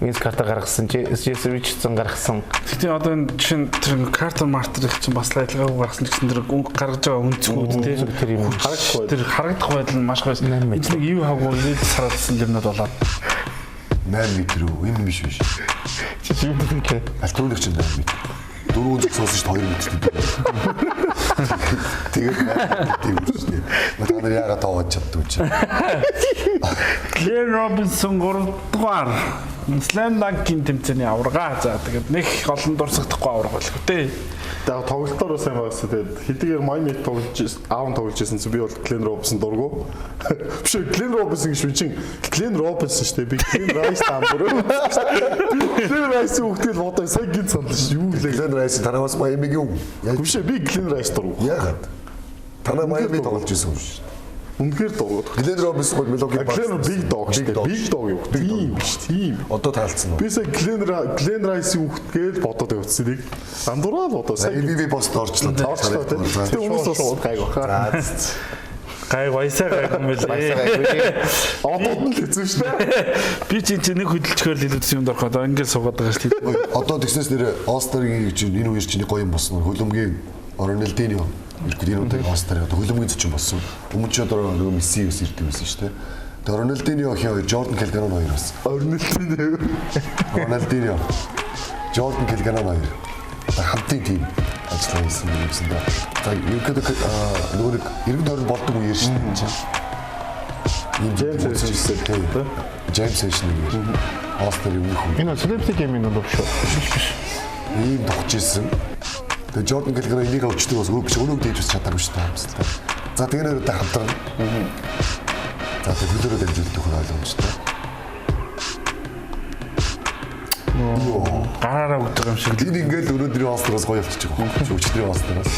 Винс Картер гаргасан, Джесси Ричардсон гаргасан. Гэтэ одоо энэ жишээ нь тэр Картер Мартер их чинь бас лайлгаагүй гаргасан гэсэн тэр гаргаж байгаа өнцгүүд тийм тэр юм харагдах тэр харагдах байдал нь маш гоё. Энэ нэг ив хавгүй ирээд сараадсан юмнууд болоод 8 метр үү? Энэ биш биш. Чи юм гэх. Аль түүнийх чинь 8 метр. Дөрөв зогсоосон шүү дээ 2 метр гэдэг. Тэгээд тийм шүү дээ. Та нар яагаад тоогож чаддгүй чи. Клэр Робинсон 3 дугаар Slam Dunk-ийн тэмцээний аварга. За тэгээд нэг олон дурсахдахгүй аварга болох үү. Тэгээ тоглолтоор сайн байгаас тэгээд хэдийгээр Miami тоглож аав тоглож байсан чинь би бол Glenn Robinson дургу. Биш ээ Glenn Robinson гэж би чинь Glenn Robinson шүү дээ. Би Glenn Rice таамбар. Glenn Rice-ийн хүүхдэл бодоо сайн гин санал шүү. Юу гэлээ Glenn Rice тараас Miami-гийн үү? Биш ээ би Glenn Rice дургу. Яагаад? Танаа Miami тоглож байсан юм шүү дээ. Үнэхээр дургуй. Glenn Robinson гол Milwaukee Bucks. Glenn Big Dog шүү дээ. Big Dog юу? Тийм биш тийм. Одоо таалцсан уу? Би сая Glenn Rice-ийн хүүхэд гээл бодоод явцсан нэг. Андуураа л бодоо. Сайн MVP пост орчлоо. Орчлоо тийм. Гэтэ хүмүүс бас гайг баха. Гайг баясаа гайг юм байлээ. Одод нь л хэцүү шүү дээ. Би чи нэг хөдөлчгөр л илүү юм дорхоо одоо ингээд суугаад байгаа шүү дээ. Одоо тэгснээс нэр All-Star-ийн гэж энэ үеэр чиний гоё юм болсон. Хөлөмгийн Ronaldinho ирэхэд энэ удаагийн All-Star-ын одоо хөлөмгийн зочин болсон. Өмнө ч одоо нөгөө Месси бас ирдэг байсан шүү дээ. Тэгээ Ronaldinho хин хоёр, Jordan Calderon хоёр бас. Ronaldinho. Ronaldinho. Jordan Calderon хоёр. Хамтын тим ажиллаа хийсэн юм да. За ерөнхийдөө нөгөө нэг эргэн тойрон болдог үеэр шүү дээ. Ийм James Harden тийм. James Harden үеэр. All-Star өмнөх үе. Энэ Celebrity Game-ийн дунд шүү. Биш. Ийм тогтж исэн. Тэгээ Jordan Calderon энийг өвчтөг бас өөр биш өнөөг дээж бас чадаагүй шүү дээ. За тэгнээр одоо хамтран. За тэг хөлөөрөө дамжуулах нь ойлгомжтой. Гараараа өгдөг юм шиг. Энэ ингээл өнөөдрийн All-Star-аас гоё болчих жоох. Өчигдрийн All-Star-аас.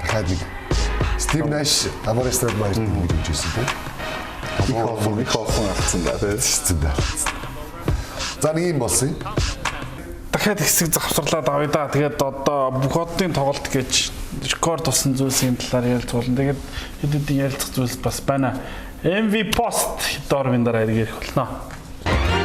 Дахиад нэг Steve Nash, Amare Stoudemire гэж үжижсэн тийм. Их олон алдсан да тийм. Да. За нэг юм болсон. Дахиад хэсэг завсарлаад авъя да. Тэгээд одоо бүх одын тоглолт гэж рекорд болсон зүйлсийн талаар ярилцуулна. Тэгээд хэд хэдэн ярилцах зүйлс бас байна. MV Post доор минь дараа ярих болно.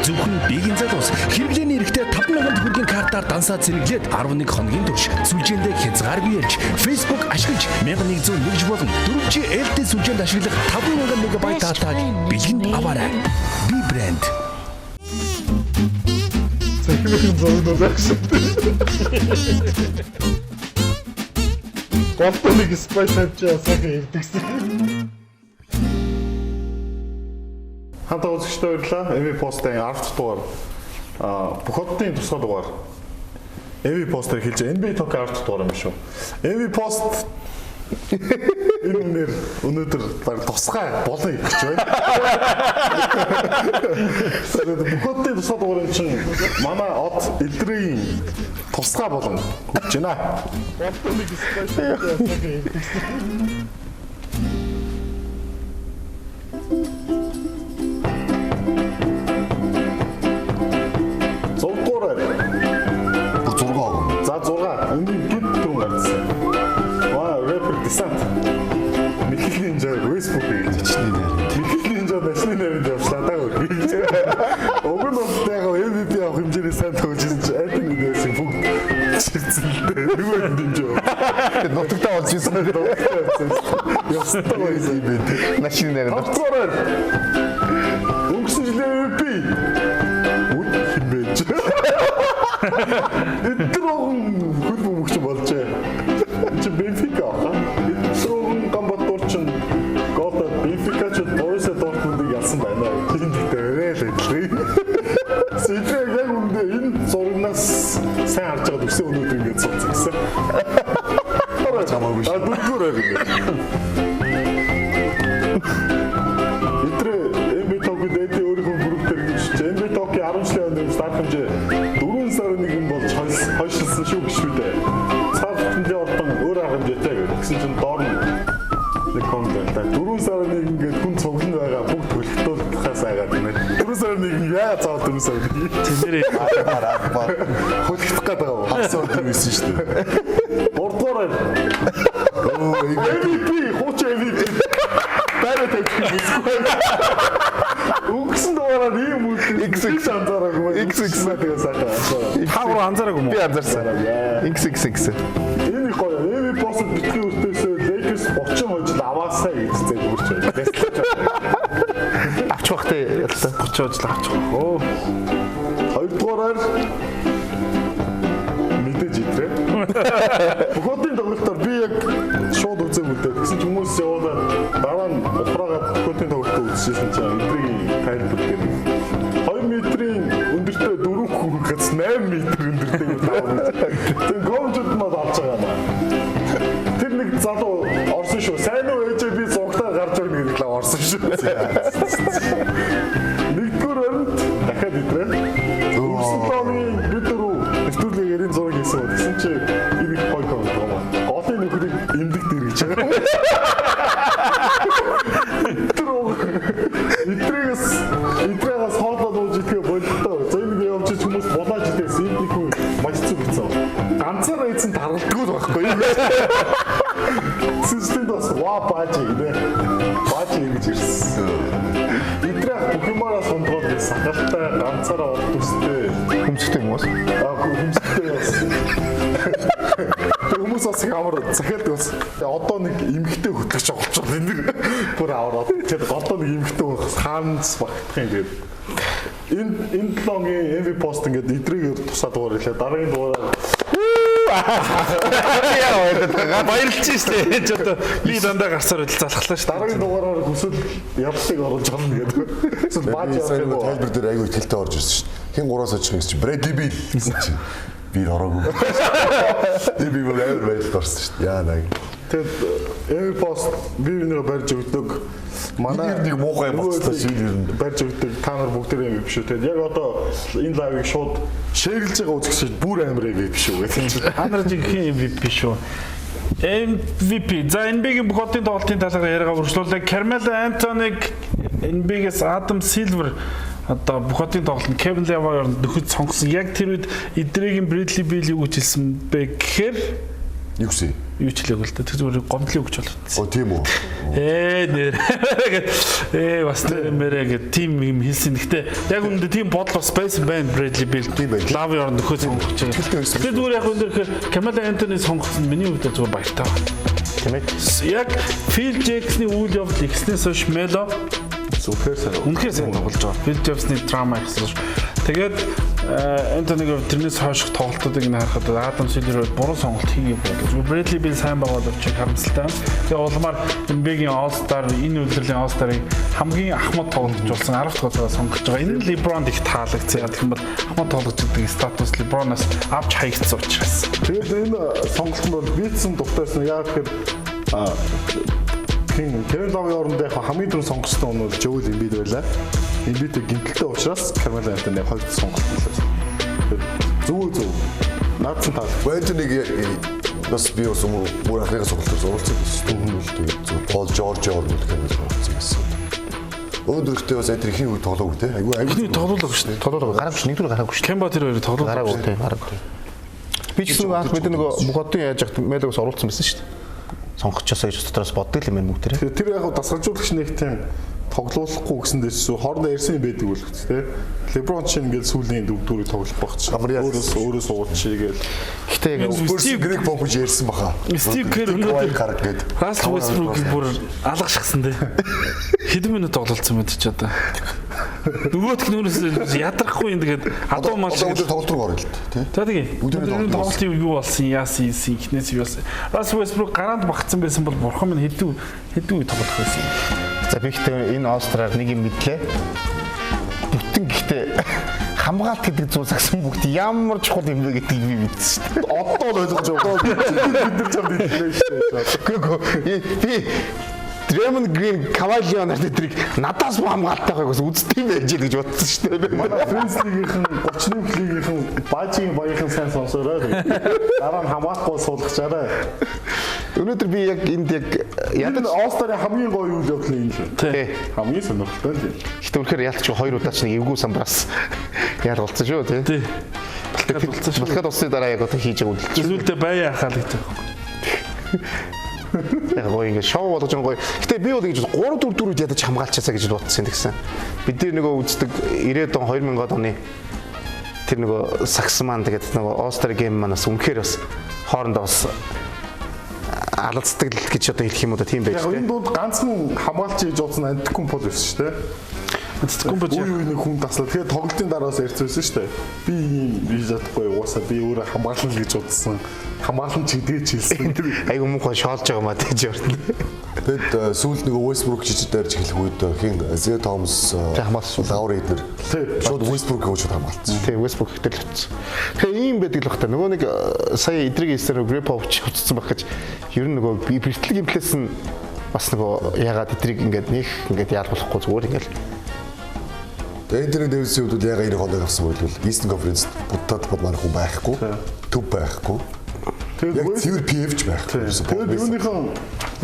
Зөвхөн биеийн залуус хэрэглээний эрэхтэй 5000 төгрөгийн картаар дансаа цэнэглээд 11 хоногийн турш сүлжээндээ хязгааргүй ярьж Facebook ашиглаж 1101 болон 4G LTE сүлжээнд ашиглах 5000 МБ датаг бэлгэнд аваарай. Би брэнд. Цахимын зураг үзсэн. Голтоныг спай тавьчаа сайхан ирдэгсэн. Хамтаа үзэгчдээ баярлалаа. MV Post-ын 10 дахь дугаар бүх одын тусгай дугаар MV Post-ээр хэлж NBA Talk 10 дахь дугаар юм шүү. MV Post энэ нэр өнөөдөр баг тусгай болон ирэх гэж байна. Тэгээд бүх одын тусгай дугаар юм чинь манай од Элдрийн тусгай болон хүрч байна. Голтоныг спай тавьчаа сайхан ирдэгсэн. За 6. Өнгийн гид түрүүн гарсан. Ваа, рэпер Десант. Мэхлийн жаа Facebook-ийг хэлж чиний нэр. Мэхлийн жаа насны нэрээр явчлаа даа гэж. Уг нь бол яг MVP авах хэмжээний сайн тоглож ирсэн чинь Антони Дэвисийн бүгд чирсэн л дээ. Нөгөө хэмжээ. Нутагтаа болж ирсэн. Ястаа байсан юм бэ. Насны нэрээр. Тавтгаараар. Өнгөрсөн жилийн MVP. Үл хин бэ? Эдгээр хөл бөмбөгч болжээ. Чи Бенфика аха. Эдгээр Гамбатур чин голд Бенфика ч Боруссия Дортмундыг ялсан байна. Тийм гэхдээ арай л адилхан. Сэдрэг яг үндэ энэ зурагнаас сайн харж байгаа төсөө өнөөдөр ингэж сууцсан гэсэн. Чамаагүй шүү. Дөрөвдүгээр байр юм. Эдрээ MB Talk-д эдээ өөрийнхөө групп дээр гэж MB Talk-ийн 10 жилийн өмнө дарах хэмжээ 4 сарын нэгэн болж хойшилсан шүү гэж шүү дээ. Цар хөтөмжийн ордон өөр арга хэмжээтэй гэх. Тэгсэн чинь доор нь нэг комент байна. 4 сарын нэгэн гээд хүн цуглан байгаа бүгд хөлтөлтөхөөс айгаад байна. 4 сарын нэгэн яа заавал 4 сарын нэг. Тэнэрээ хөлтөх гээд байгаа. Хагас өдөр байсан шүү дээ. 3 дугаар MVP хуучин MVP. Байраа тавьчих юм эсвэл. Өнгөрсөн дугаараар ийм үйлдэл XX анзаараагүй. XX тэгээ сайхан анзаараа. Та гурав анзаараагүй юм уу? Би анзаарсан. XXX. Энэ их гоё. MVP босод битгий өртөөсөө Lakers 30 хожил аваасаа гэж зэлбэрч байна. Авчих бахтай ялтай. 30 хожил авчих. Өө. Хоёрдугаараар мэдээж идрээ. Бүх одын тоглолтоор би яг шууд үзээгүй дээ. Тэгсэн чинь хүмүүс явуулаад дараа нь ухраагаад бүх одын тоглолтоо үзчихсэн чинь эдрийн тайлбар дээр 2 метрийн өндөртэй 4 хүн гэц 8 метр өндөртэй давна. Тэг гомжууд мод авч байгаа маа. Тэр нэг залуу орсон шүү. Сайн уу ээжээ би зугтаа гарч өгнө гэдэг л орсон шүү. Нэгдүгээр баримт дахиад идрээ. Өнгөрсөн тооны бид дөрөв нэвтрүүлгийн ярийн зураг хийсэн. Тэгсэн чинь энэ их гоё комент байгаа. Голын нөхрийг эмдэг дээр Идрээс идрээс хоолоо дууж идэхэ болтой. За энэ нэг явж хүмүүс булааж идээс энд нэг хүн маш зүг гэсэн. Ганцаараа эзэн таргалдаггүй л байхгүй юу? Системд бас ва бааж гинэ. Бааж ингэж ирсэн. Идрээ бүх юмараа сундгаад сахалтай ганцаараа урт төстэй. Хүмсгтэй юм уу? Аа хүмсгтэй бас. Тэг хүмүүс бас их амар захиалдаг бас. Одоо нэг эмгтэй хөтлөгч олчихвол энэ нэр бүр аваад. Тэгэхээр одоо нэг эмгтэй хаанц багтах юм тэгээд. Энэ 7 хоногийн MV пост ингээд идрээгээр тусаад дугаар илээ. Дараагийн дугаараар Яа Баярлж штэ. Энд ч одоо би дандаа гарсаар үл залхлаа штэ. Дараагийн дугаараар хүсвэл явдлыг оруулж авна гэдэг. Эсвэл бааж явах юм уу? Тайлбар дээр айгүй ихтэй орж ирсэн шүү дээ. Хэн 3-аас очих гэсэн чинь Брэдли Билл гэсэн чинь би ороогүй. Би бүр амар баярлалд орсон шүү дээ. Яа наа. Тэгэд MV пост би бинийгээ барьж өгдөг. Манай нэг муухай болцлоо шин ер нь. Барьж өгдөг. Та нар бүгдээрээ MVP шүү. Тэгэд яг одоо энэ лайвыг шууд шеэрлж байгаа үзэгчид бүр амар MVP шүү гэдэг чинь. Та нар жинхэнэ MVP шүү. MVP. За NBA-гийн бүх одын тоглолтын талаар яриагаа үргэлжлүүлээ. Carmelo Anthony-г NBA-гээс Adam Silver одоо бүх одын тоглолтод Kevin Love-аар нөхөд сонгосон. Яг тэр үед эдрэгийн Bradley Beal юу гэж хэлсэн бэ гэхээр юу гэсэн? Юу ч хэлээгүй л дээ. Тэр зүгээр гомдлын өгч болов. Оо тийм үү. Нэр. Бас нэр мэрэ гэд тим юм хэлсэн. Гэтэ яг үүндээ тийм бодол бас байсан байна Bradley Beal. Love-ын оронд нөхөд сонгож байгаа. Тэгээ зүгээр яг үүндээ гэхээр Carmelo Anthony сонгосон миний хувьд зүгээр баяртай байна. Тийм ээ. Яг Phil Jackson-ы үйл явдал ихснээс хойш Melo үнэхээр сайн. Үнэхээр сайн тоглож байгаа. Phil Jackson-ы драма ихснээс хойш. Тэгээд Антониг тэрнээс хойших тоглолтуудыг нь харахад Адам Силвер буруу сонголт хийгээгүй болов. Брэдли Билл сайн байгаа боловч харамсалтай. Тэгээ улмаар NBA-гийн All-Star энэ үйлдвэрлэлийн All-Star-ыг хамгийн ахмад тоглогч болсон 10 дахь удаа сонгож байгаа. Энэ нь LeBron-д их таалагдсан. Яг гэх юм бол ахмад тоглогч гэдэг статус LeBron-оос авч хаягдсан учраас. Тэгээд энэ сонголт нь бол бийцэн дуртайсан. Яг гэхээр Кевин Лавын оронд яг хамгийн түрүүнд сонгосон нь бол Joel Embiid байлаа. Embiid гинтэлтэй учраас Carmelo Anthony хоёр дахь сонголт хийлээ. Зөв. Наадсан таал. Anthony бас би бас бүр анхныхаа сонголтоор зурулсан гэсэн. Тэгээд зөв Пол Жорж оронд Carmelo орсон гэсэн. Өнөөдрөхтэй бас Anthony хин үе тоглоогүй те. Айгүй тоглоулаагүй шүү дээ. Тоглоулаагүй. Гараагүй шүү. Нэгдүгээр гараагүй шүү. Кемба тэр хоёр тоглоулаагүй. Гараагүй те. Гараагүй. Би ч гэсэн анх мэдээ нөгөө бүх одын яаж яхад Мелогоос оруулсан байсан шүү дээ. Сонгочоосоо гэж дотроос боддог юм байна бүгдээрээ. Тэр яг дасгалжуулагч нэг тийм тоглоулахгүй гэсэн дэс хоорондоо ярьсан юм байдаг үл тэ. LeBron чинь ингээл сүүлийн дөрөвдүгээрийг тоглох байх чинь. Өөрөө суучих гээл. Гэтэ яг Стив Грег Попович ярьсан баха. Стив Кер өнөөдөр гараг гээд Russell Westbrook-ийг бүр алгашгсан тэ. Хэдэн минут тоглолцсон мэт ч одоо. Нөгөөх нь өөрөөс ядрахгүй юм тэгээд адуу мал шиг тоглолт руу орё л тэ. За тэгээ. Өдрийн тоглолт юу болсон, яасан, ийсэн, ихнээс юу болсон. Russell Westbrook гараанд багцсан байсан бол бурхан минь хэдэн үе тоглох байсан юм. За би ихтэй энэ All-Star-аар нэг юм мэдлээ. Бүтэн гэхдээ хамгаалт гэдэг зүйл сагсан бүгд ямар чухал юм бэ гэдгийг би мэдсэн шүү дээ. Одоо л ойлгож байгаа. Бид нар чам мэднэ шүү дээ. Үгүй би Draymond Green, Kawhi Leonard эдрийг надаас бо хамгаалтай байгааг бас үздэг юм байж л гэж бодсон шүү дээ. Манай Friends League-ийн 31 лигийн баажийн багийнхан сайн сонсоорой. Дараа нь хамгаалахгүй суулгачаарай. Өнөөдөр би яг энд яг ядаж All-Star-ын хамгийн гоё үйл явдал энэ л. Тий. Хамгийн сонирхолтой л. Гэтэ үнэхээр ялч хоёр удаа ч нэг эвгүй самбраас ялгалцсан шүү тий. Тий. Балкад улсын дараа яг одоо хийж байгаа үйл. Зүйлдээ бай яхаа л гэж байгаа. Яг гоё ингээд шоу болгож байгаа гоё. Гэтэ би бол ингэж 3 4 4-д ядаж хамгаалчаасаа гэж бодсон юм тэгсэн. Бид нар нөгөө үздэг 90-ад он 2000-ад оны тэр нөгөө сакс маань тэгээд нөгөө All-Star Game манаас үнэхээр бас хоорондоо бас алалцдаг л гэж одоо хэлэх юм уу да тийм байж Яг тээ. энэ дунд ганцхан хамгаалч хийж бодсон Антикумпо л байсан шүү дээ. Антикумпо үе үе нэг хүн таслаа. Тэгэхээр тоглолтын дараас ярьсан байсан шүү дээ. Би ийм хийж чадахгүй угаасаа би өөрөө хамгаална л гэж бодсон. Хамгаална ч гэдгээ ч хэлсэн. Айгу муухай шоолж байгаа маа тийж явна. Тэгэд сүүлд нөгөө Westbrook жижиг дайрч эхлэх үед хин Isaiah Thomas хамгаалсан. Лаури эднэр шууд Westbrook-ийг шууд хамгаалсан. Тий, Westbrook ихтэй л утсан. Тэгэхээр ийм байдаг л бах та. Нөгөө нэг сая эдрийг хийсээр Greg Popovich утсан байх гэж ер нь нөгөө би бэртэл гимтлээс нь бас нөгөө ягаад эдрийг ингээд нэх ингээд яалболохгүй зүгээр ингээд Тэгээд Энтони Дэвисийн хувьд бол ягаад энэ хоног авсан бол Eastern Conference будтаад бод манай хүн байхгүй. Төв байхгүй. Яг цэвэр PF ч байх. Тэгээд юуныхан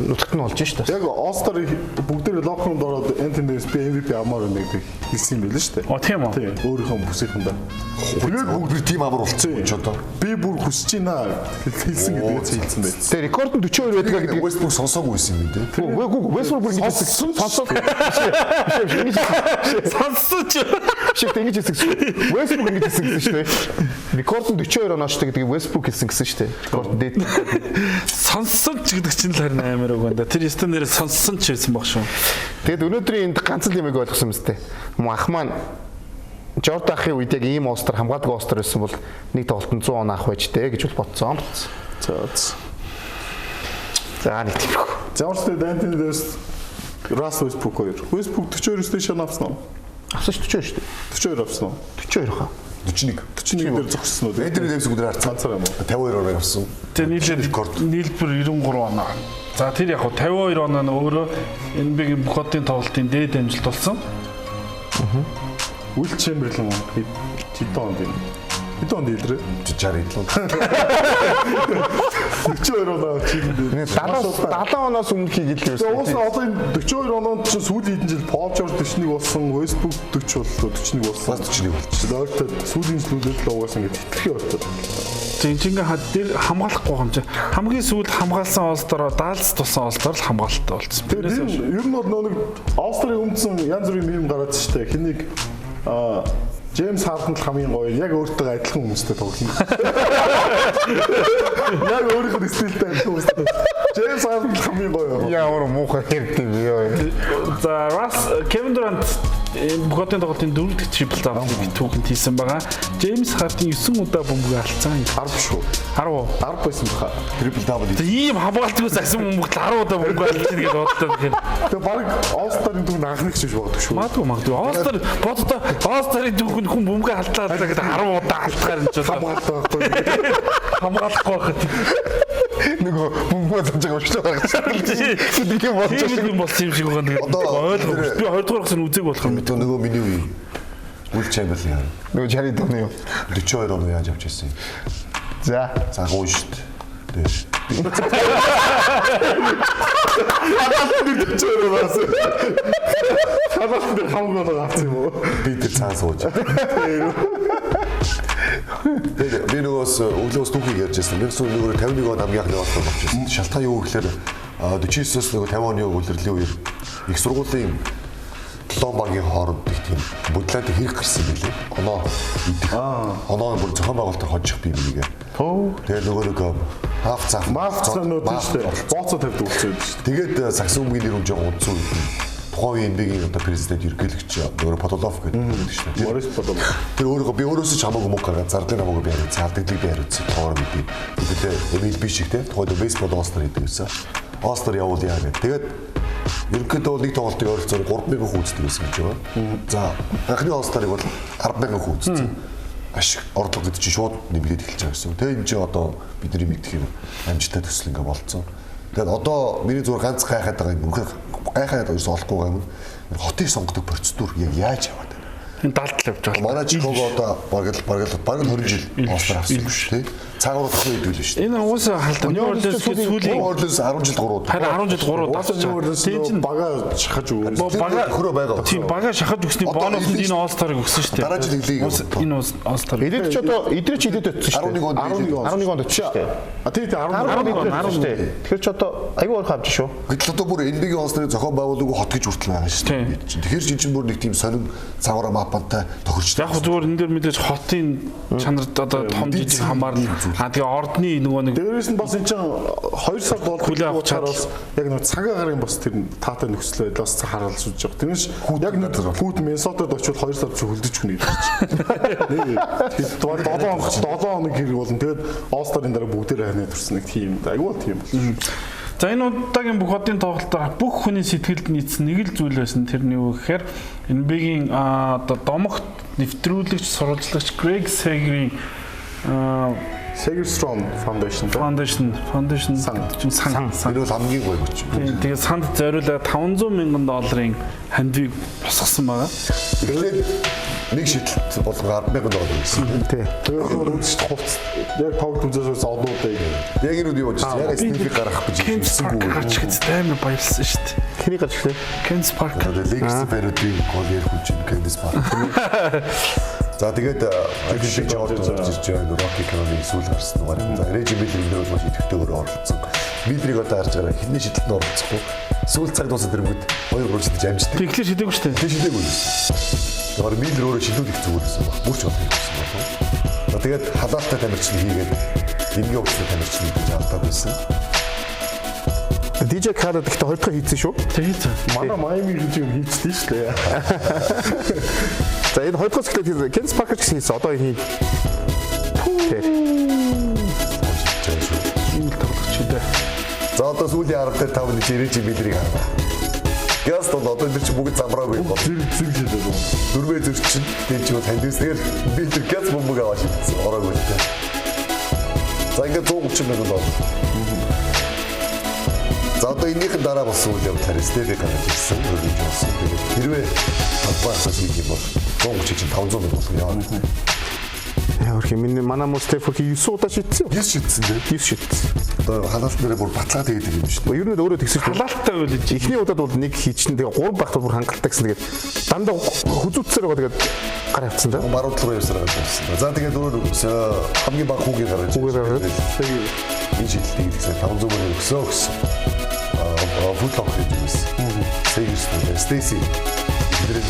нутагт нь болж шүү дээ. Яг All-Star бүгдээр locker room-д ороод Anthony Davis би MVP авмаар байна гэдэг хэлсэн юм байл шүү дээ. О тийм үү. Тийм, өөрийнхөө бүсийнхэндээ. Тэгээд бүгд бір тийм амар болцсон ч одоо. Би бүр хүсэж байна хэлсэн гэдгээ хэлсэн байл. Тэгээ рекорд нь 42 байдаг гэдэг Westbrook сонсоогүй байсан юм дээ. Үгүй үгүй Westbrook бүр ингэж хэлсэн. Сонсоод биш ингэж сонссон ч биш ингэж хэлсэн гэсэн. Westbrook ингэж хэлсэн гэсэн шүү дээ. Рекорд нь 42 оноо шүү дээ гэдгийг Westbrook хэлсэн гэсэн шүү дээ. Рекорд дээд. Сонссон ч гэдэг чинь л харин амар үг байна да. Тэр ёстой нэрээ сонссон ч байсан баг шүү. Тэгэд өнөөдрийн энд ганц л юмыг ойлгосон юм сте. Мөн ах маань Жордан ахын үед яг ийм All-Star хамгаалдаг All-Star байсан бол нэг тоглолтод 100 он авах байж тээ гэж бол бодсон. За. За нэг тиймэрхүү. За ямар ч тэгээд Anthony Davis Russ Westbrook хоёр. Westbrook 42 station авсан уу? Авсан шүү 42 шүү дээ. 42 авсан уу? 42 хаа. 41. 41 дээр зогссон уу? Anthony Davis өдөр харцсан. Ганцаар юм уу? 52 оноо авсан. Тэгээ нийлээд рекорд. Нийлбэр 93 оноо. За тэр яг 52 оноо нь өөрөө NBA-ийн бүх хотын тоглолтын дээд амжилт болсон. Will Chamberlain хэдэн онд юм? Хэдэн онд илрээ? 60 он. 42 оноо чиглэн дээр. 70 оноос өмнө хийгээл л байсан. Уус одоо энэ 42 оноонд чинь сүүлийн хэдэн жил Paul George 41 болсон, Westbrook 40 боллоо, 41 болсон. Бас 41 болчихсон. Ойртой сүүлийн жилүүдэд л угаасан ингэ тэтгэхий ойртой. Тийм чинь ингээ дээр хамгаалахгүй юм чи. Хамгийн сүүлд хамгаалсан All-Star Dallas тулсан All-Star л хамгаалалттай болсон. Тэгээд ер нь бол нэг All-Star-ын үндсэн янз бүрийн мем гараад штэ. Хэнийг Джеймс Харден л хамгийн гоё. Яг өөртөө адилхан хүмүүстэй тоглоно. Яг өөрийнх нь стилтэй адилхан хүмүүстэй. Джеймс Харден л хамгийн гоё. Ямар муухай хэрэгтэй юм бэ? За Russ Kevin Durant бүх хотын тоглолтын 4 дахь трипл даблыг түүхэнд хийсэн байгаа. Джеймс Харден 9 удаа бөмбөг алдсан. 10 шүү. 10. 10 байсан баха. Трипл дабл. Ийм хамгаалтгүй сагсан бөмбөгт 10 удаа бөмбөг алдчихна гэж бодлоо тэгэхээр. Тэгээ баг All-Star-ын түүхэнд анхных шиг боддог шүү. Магадгүй. All-Star боддоо All-Star-ын түүхэнд хүн бөмбөг алдлаа гэдэг 10 удаа алдахаар энэ ч хамгаалт байхгүй. Хамгаалахгүй байхад нөгөө бөмбөгөө зам байгаа өчлөө гаргаж. Нэг юм болж юм болсон юм шиг байгаа нэг ойлгомж. Би 20 дугаар гэсэн үзег болох юм. Нөгөө миний үе Will Chamberlain. Нөгөө 60 оны юу? 42 оны яаж авч ирсэн юм? За. За гоё шүү дээ. Дээш. Хагаалт дээр 42 оноос. Хагаалт дээр хамгийн оноо авсан юм уу? Би тэр цаан сууж. Тэгээд би нөгөөс өглөөс түүхийг ярьж байсан. 1951 онд хамгийн анхны All-Star болж байсан. Шалтгаан юу гэхээр 49-оос нөгөө 50 оны улирлын үеэр их сургуулийн 7 багийн хооронд их тийм бодлоотой хэрэг гарсан байлээ. Оноо идэх. Оноо бүр зохион байгуулалтаар хожих бие биегээ. Тэгээд нөгөө нэг хаф цаах маф нөө тийм шүү дээ. Бооцоо тавьдаг болсон юм шүү дээ. Тэгээд сагсан өмгийн нэр хүн жоохон удсан үед нь тухайн үеийн NBA-ийн одоо президент ерөнхийлөгч нөгөө Подолов гэдэг байдаг шүү дээ. Морис Подолов. Тэр өөрийгөө би өөрөөсөө ч хамаагүй мөнгө гаргаад зардлын хамаагүй би хариуцсан, алдагдлыг би хариуцсан тоогоор мэдээ. Тэгээд MLB шиг те тухайд бейсбол All-Star гэдэг байсан. All-Star явуулъя гэдэг. Тэгээд ерөнхийдөө бол нэг тоглолтыг ойролцоогоор 3000 хүн үздэг байсан гэж байгаа. За анхны All-Star-ыг бол 100000 хүн үзсэн. Ашиг орлого гэдэг чинь шууд нэмэгдээд эхэлж байгаа гэсэн. Тэгээ энэ чинь одоо бидний мэдэх юм амжилттай төсөл ингээ болцсон. Тэгээд одоо миний зүгээр ганц гайхаад байгаа юм үнэхээр гайхаад ерөөсөө олохгүй байгаа юм. Хотыг сонгодог процедур яг яаж яваад байна? Энэ далд л явж байгаа. Манай Чикаго одоо бараг л 20 жил All-Star авсан шүү дээ. Цаагаар удахгүй идэв л шүү дээ. Энэ угаасаа халдаа. New Orleans сүүлийн New Orleans 10 жил 3 удаа. Харин 10 жил 3 удаа. Угаасаа New Orleans тийм бага шахаж өгсөн. Бага хөрөө байгаа. Тийм бага шахаж өгсөний бонуснд энэ All-Star-ыг өгсөн шүү дээ. Дараа жил хэлийг. Энэ All-Star. Эдгээр ч одоо эдгээр ч идэд очсон шүү дээ. 11 онд 11 онд очсон шүү дээ. А тий 11 онд шүү дээ. Тэгэхээр ч одоо аюу ойрхон авч шүү. Гэтэл одоо бүр NBA All-Star-ыг зохион байгуулаагүй хот гэж хүртэл байгаа шүү дээ. Тэгэхээр чинь чинь бүр нэг тийм сонин цаагаараа мапантай тохирч. Яг зүгээр энэ дээр мэдээж хотын чанарт одоо том жижиг хамаарна. А тэгээ ордны нөгөө нэг дээрээс нь бас энэ чинь 2 сар болдог хүлээ авах чадвар яг нөгөө цагаан гарын бас тэр таатай нөхцөл байдлаас харуулж үзэж байгаа. Тэрнээс яг нэг хүүт Миннесотад очивол 2 сар чи хөлдөж өгнө гэдэг чинь. Нэг 7 хоног хэрэг болно. Тэгээд All-Star-ын дараа бүгдээр ханаа төрсөн нэг тийм айгүй тийм. За энэ удаагийн бүх хотын тоглолтоор бүх хүний сэтгэлд нийцсэн нэг л зүйл байсан. Тэр нь юу гэхээр NBA-ийн одоо домогт нэвтрүүлэгч, сурвалжлагч Greg Seger-ийн Segerstrom Foundation Foundation сан. Тэр бол хамгийн гоё хүч. Тэгээд санд зориулаад $500,000 хандвийг босгосон байгаа. Тэгэхээр Нэг шидэлт болгон 10,000 доллар гэсэн. Тий. Тэгээд үзэж хувц яг тоглолт үзээс одуудыг. Яг энэ үед юу болж байна? Яг Стефи гаргах гэж хэлсэнгүй. Гарч ирэхэд амар баярлсан шүү дээ. Хэний гарч ирлээ? Кенс Парк. Lakers фэнүүдийн гол ярих хүн чинь Кенс Парк. За тэгээд Michael Jordan орж ирж байгаа Rocky Cannon-ы сүүл гарсан дугаар. За Reggie Miller энэ бол маш идэвхтэйгээр оролцсон. Miller-ийг одоо харж байгаа хинний шидэлтэнд оролцохгүй. Сүүл цаг дуусах тэрнгүүд 2 3 шидэж амждаг. Тэгэхээр шидээгүй шүү дээ. Шидээгүй. Тэгэхээр Miller өөрөө шидүүлэх зүгээр гэсэн баг. Бүрч болох гэсэн баг. За тэгээд халаалтай тамирчин хийгээд энгийн угсны тамирчин гэж алдаад байсан. DJ Khaled гэхдээ хоёр дахь хийсэн шүү. Тэг хийсэн. Манай Майами гэж юм хийчихсэн шүү дээ. За энэ хоёр дахь сэхлээд хийсэн. Кенс Паркер гэсэн хийсэн. Одоо энэ хий. Тэр. Ийм л тоглогч үү. За одоо сүүлийн 10 дээр 5 нэг Reggie Miller-ийг харна. Газ бол одоо энэ чи бүгд замраагүй бол. Зэрэг зэрэг шидээд байна. Дөрвөө зөрчин. Тэр чи бол хандивс. Тэгэхээр Miller газ бөмбөг аваа шидсэн. Ороогүй л дээ. За ингээд 130 мянган доллар. За одоо энэнийхэн дараа болсон үйл явдал харин Стефи гаргаж ирсэн. Өргөж болсон. Тэгээд хэрвээ талбай хасаас хийх юм бол 130 чинь 500 мянга болох юм. Яа хөрхи миний манай мөн Стеф хөрхи 9 удаа шидсэн. 9 шидсэн дээ. 9 шидсэн. Одоо халаалт нэрээ бүр батлаад хийдэг юм шүү дээ. Ер нь өөрөө тэгсэн шүү. Халаалттай үйл гэж. Эхний удаад бол нэг хийчихэн тэгээ 3 багт бүр хангалттай гэсэн тэгээд дандаа хүзүүцсээр байгаа тэгээд гар явцсан да. Баруун тал руу явсаар гарсан. За тэгээд өөрөө хамгийн бага хүүгээр гаргаж. Хүүгээр гаргаж. Энэ шидэлтийг хийсэн 500 мянга өгсөө гэсэн. Футлок хийж байсан. Сейгерс нэ Стейси. Тэдний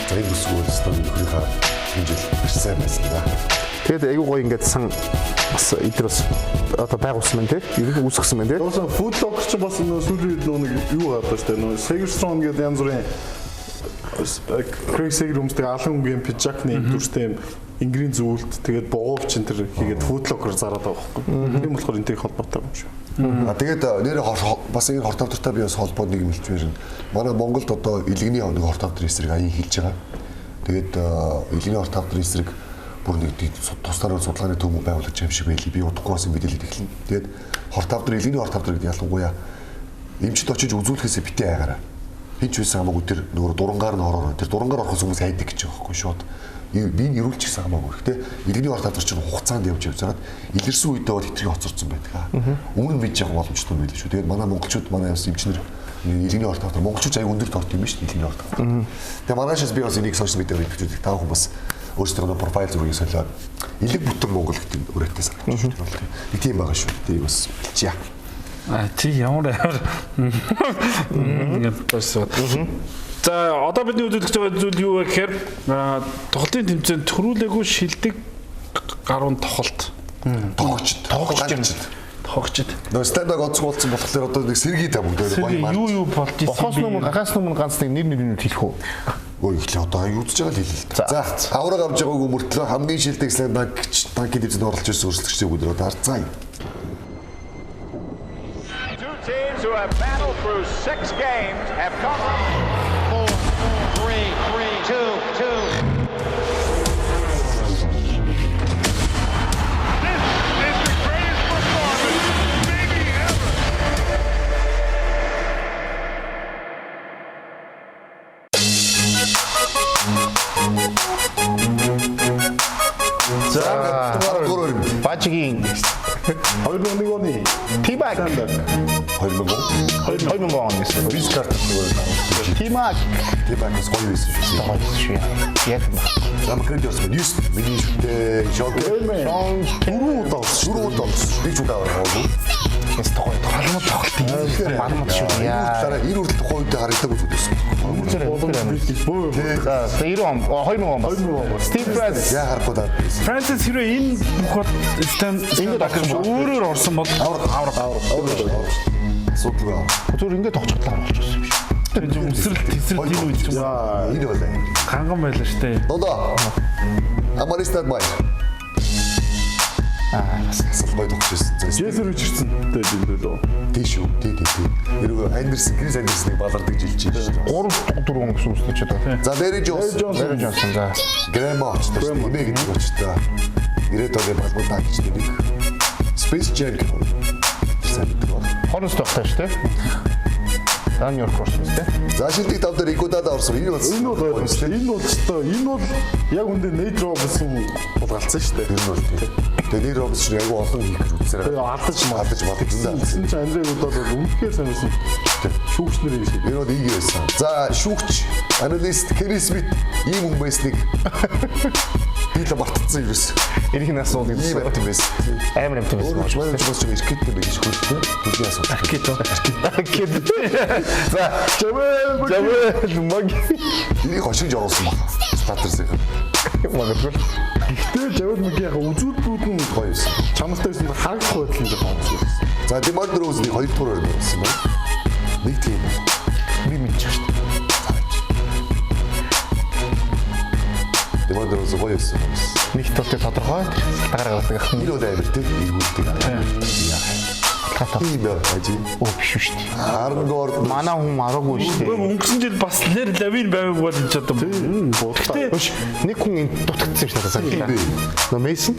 за энэ бүсгүй өстөө нөхрийнхаа энэ жил маш сайн байсан да. Тэгээд айгүй гоё ингээд сан бас эдгээр бас одоо байгуулсан байна те. Ерөнхий үүсгэсэн байна те. Уусаа Foot Locker ч бас нөө сүүлийн үед нөө нэг юу гардаг шүү дээ. Нөө Segerstrom гэдэг янз бүрийн Craig Sager өмсдөг алан өнгийн пиджакны дүрстэй юм энгэрийн зүйлт тэгээд бугуувч энэ төр хийгээд Foot Locker зараад байгаа байхгүй. Тийм болохоор энтэй холбоотой юм шиг. А тэгээд нэр бас энэ хорт хавдартай би бас холбоод нэг юм хэлчихмээр байна. Манай Монголд одоо илгэний нэг хорт хавдар эсрэг аян хилж байгаа. Тэгээд илгэний хорт хавдар эсрэг бүр нэг тусдаар судалгааны төв байгуулж юм шиг байлээ. Би удахгүй бас мэдээлэл эхэлнэ. Тэгээд хорт хавдар илгэний хорт хавдар гэдэг ялангуяа эмчд очиж үзүүлэхээсээ битээ айгаараа. Хин ч байсан хамаагүй тэр нөгөө дурангаар нь ороорой. Тэр дурангаар орохос хүмүүс айдаг гэж байгаа байхгүй шууд. Би энэ эрүүлж гисэн хамаагүй. Гэхдээ илгэний хорт хавдар чинь хугацаанд явж явж байгаад илэрсэн үедээ бол хэтэрхий хоцорсон байдаг. Өмнө нь мэдж явах боломжтой байлээ шүү. Тэгээд манай монголчууд манай бас эмчнэр илгэний хорт хавдар монголчууд аяг өндөр торт юм биш илгэний хорт хавдар. Тэгээд маргаашаас би бас энийг сошиал медиа идэвхжүүлэх та бүхэн бас өөрсдийнхөө профайл зургийг солиод илэг бүтэн монгол гэдэг өрөөтэй санагдаж шүү дээ. Нэг тийм байгаа шүү. Тэрийг бас хэлчихье. А чи ямар амар ингээд байсан. За одоо бидний үзүүлэх байгаа зүйл юу вэ гэхээр тоглолтын тэмцээнд төрүүлээгүй шилдэг гаруун тоглолт. Тоглогчд. Тоглогчд. Нөө стандаг онцгой болсон болохоор одоо нэг сэргий та бүгд гоё мар. Юу болж исэн Бохоос өмнө гахаас өмнө ганц нэг нэр нэр хэлэх үү? Өө ихлэ одоо аюу үзэж байгаа л хэлээ л та. За авраг авч байгаагүй мөртлөө хамгийн шилдэг стандаг танкийн тэмцээнд оролцож ирсэн өрсөлдөгчдийг бүгд одоо харцгаая. Two teams who have battled through 6 games have come 4, 3, 3, 2, 2. This is the greatest performance maybe ever. За Бажигийн 2001 оны T-Bag 2000 2000 он гэсэн. Виз карт нөгөө T-Mac T-Bag-аас гоё байсан шүү. Гоё байсан шүү. Яг За Макред явсан. 9 миний шүтээ Жокер. Дөрөв удаа болсон. Дөрөв удаа болсон. Нэг ч удаа аваагүй. Яс гоё. Балмад тоглолт юм. Балмад шүү. Яа. Дараа 90 хүртэл тухайн үед харагдаагүй зүйл байсан. За 90 он 2000 он бас. Steve Francis Яа харахгүй даа. Франсис хэрвээ энэ бүх бол станд Ингээд ингээд өөрөөр орсон бол Авраг авраг авраг. Асуудалгүй авраг. Зүгээр ингээд тоглочлаа болчихсон юм шиг. тэр юм өсрөл тесрэл тийм үе юм. Яа, энэ бол амар. Ганган байлаа штэ. Додо. Амаристад май. Аа бас Асуулт гоё тогтож байсан. Джесси Ричардсон дээр энэ лөө. Тий шүү. Тий тий тий. Ерөөгөө Андерсон, Крис Андерсоныг балардаг жилж байна шүү. 3 4 он гэсэн үстэй ч одоо. За Мэри Джонс, Мэри Джонсон за. Грэма очтой шүү. Эмээ гэдэг очтой. 90-ад оны балбал даагч нэг Space Jam гэх юм. Тэр сайн мэддэг баг. Хорнос тогтой шүү дээ. За Нью-Йорк орсон тийм. За шилдэг 5 дээр Игудада орсон. Энэ бол Энэ бол ойлгомжтой. Энэ бол өстой. Энэ бол яг үндэ Нейт Робинсон бол галцсан шүү дээ. Тэр нь бол тийм. Тэгээ Нейт Робинсон чинь айгүй олон хийх гэж үзсээр. Тэгээ алдаж алдаж мадаж зөндөө алдсан. Тэгсэн чинь Андре Гудал бол үнэхээр сайн байсан. Шүүгч нарын шиг. Энэ бол ийм байсан. За шүүгч аналист Кенни Смит ийм хүн байсныг би л мартцсан юм ерөөс. Эрх нь асуудал Ийм гэсэн. амт юм байсан. Амар амт байсан. Өөрөө ч манай ч бас ч эркеттэй байх гэж хөлтэй. Хөлийн асуудал. Аркет. Аркет. За, Жавел Жавел Маг. Энийг хошигж оруулсан баг. Статус юм. Магадгүй. Гэхдээ Жавел Мэг яг үзүүлбүүд нь Гоё байсан. чанартай байсан харагдах байдал нь жоохон онцгой байсан. За Демар Дроузны 2 дугаар орно гэсэн байна. Нэг тийм бол. Би мэдчих шүү дээ. Демар Дроуз гоё байсан юм байна. Нэг тал дээр тодорхой тэр салтгаар гаргадаг ах. Энэ бол амар тийм эргүүлдэг. Хатаа. Тийм яа хажи. Оо биш шүү дээ. Аарон Гордон Манай хүн араагүй шүү дээ. Өнгөрсөн жил бас Лэр Лавин байваг бол энэ ч одоо. Гэхдээ Биш нэг хүн энд дутагдсан юм шиг надад санагдлаа. Нөө Мейсон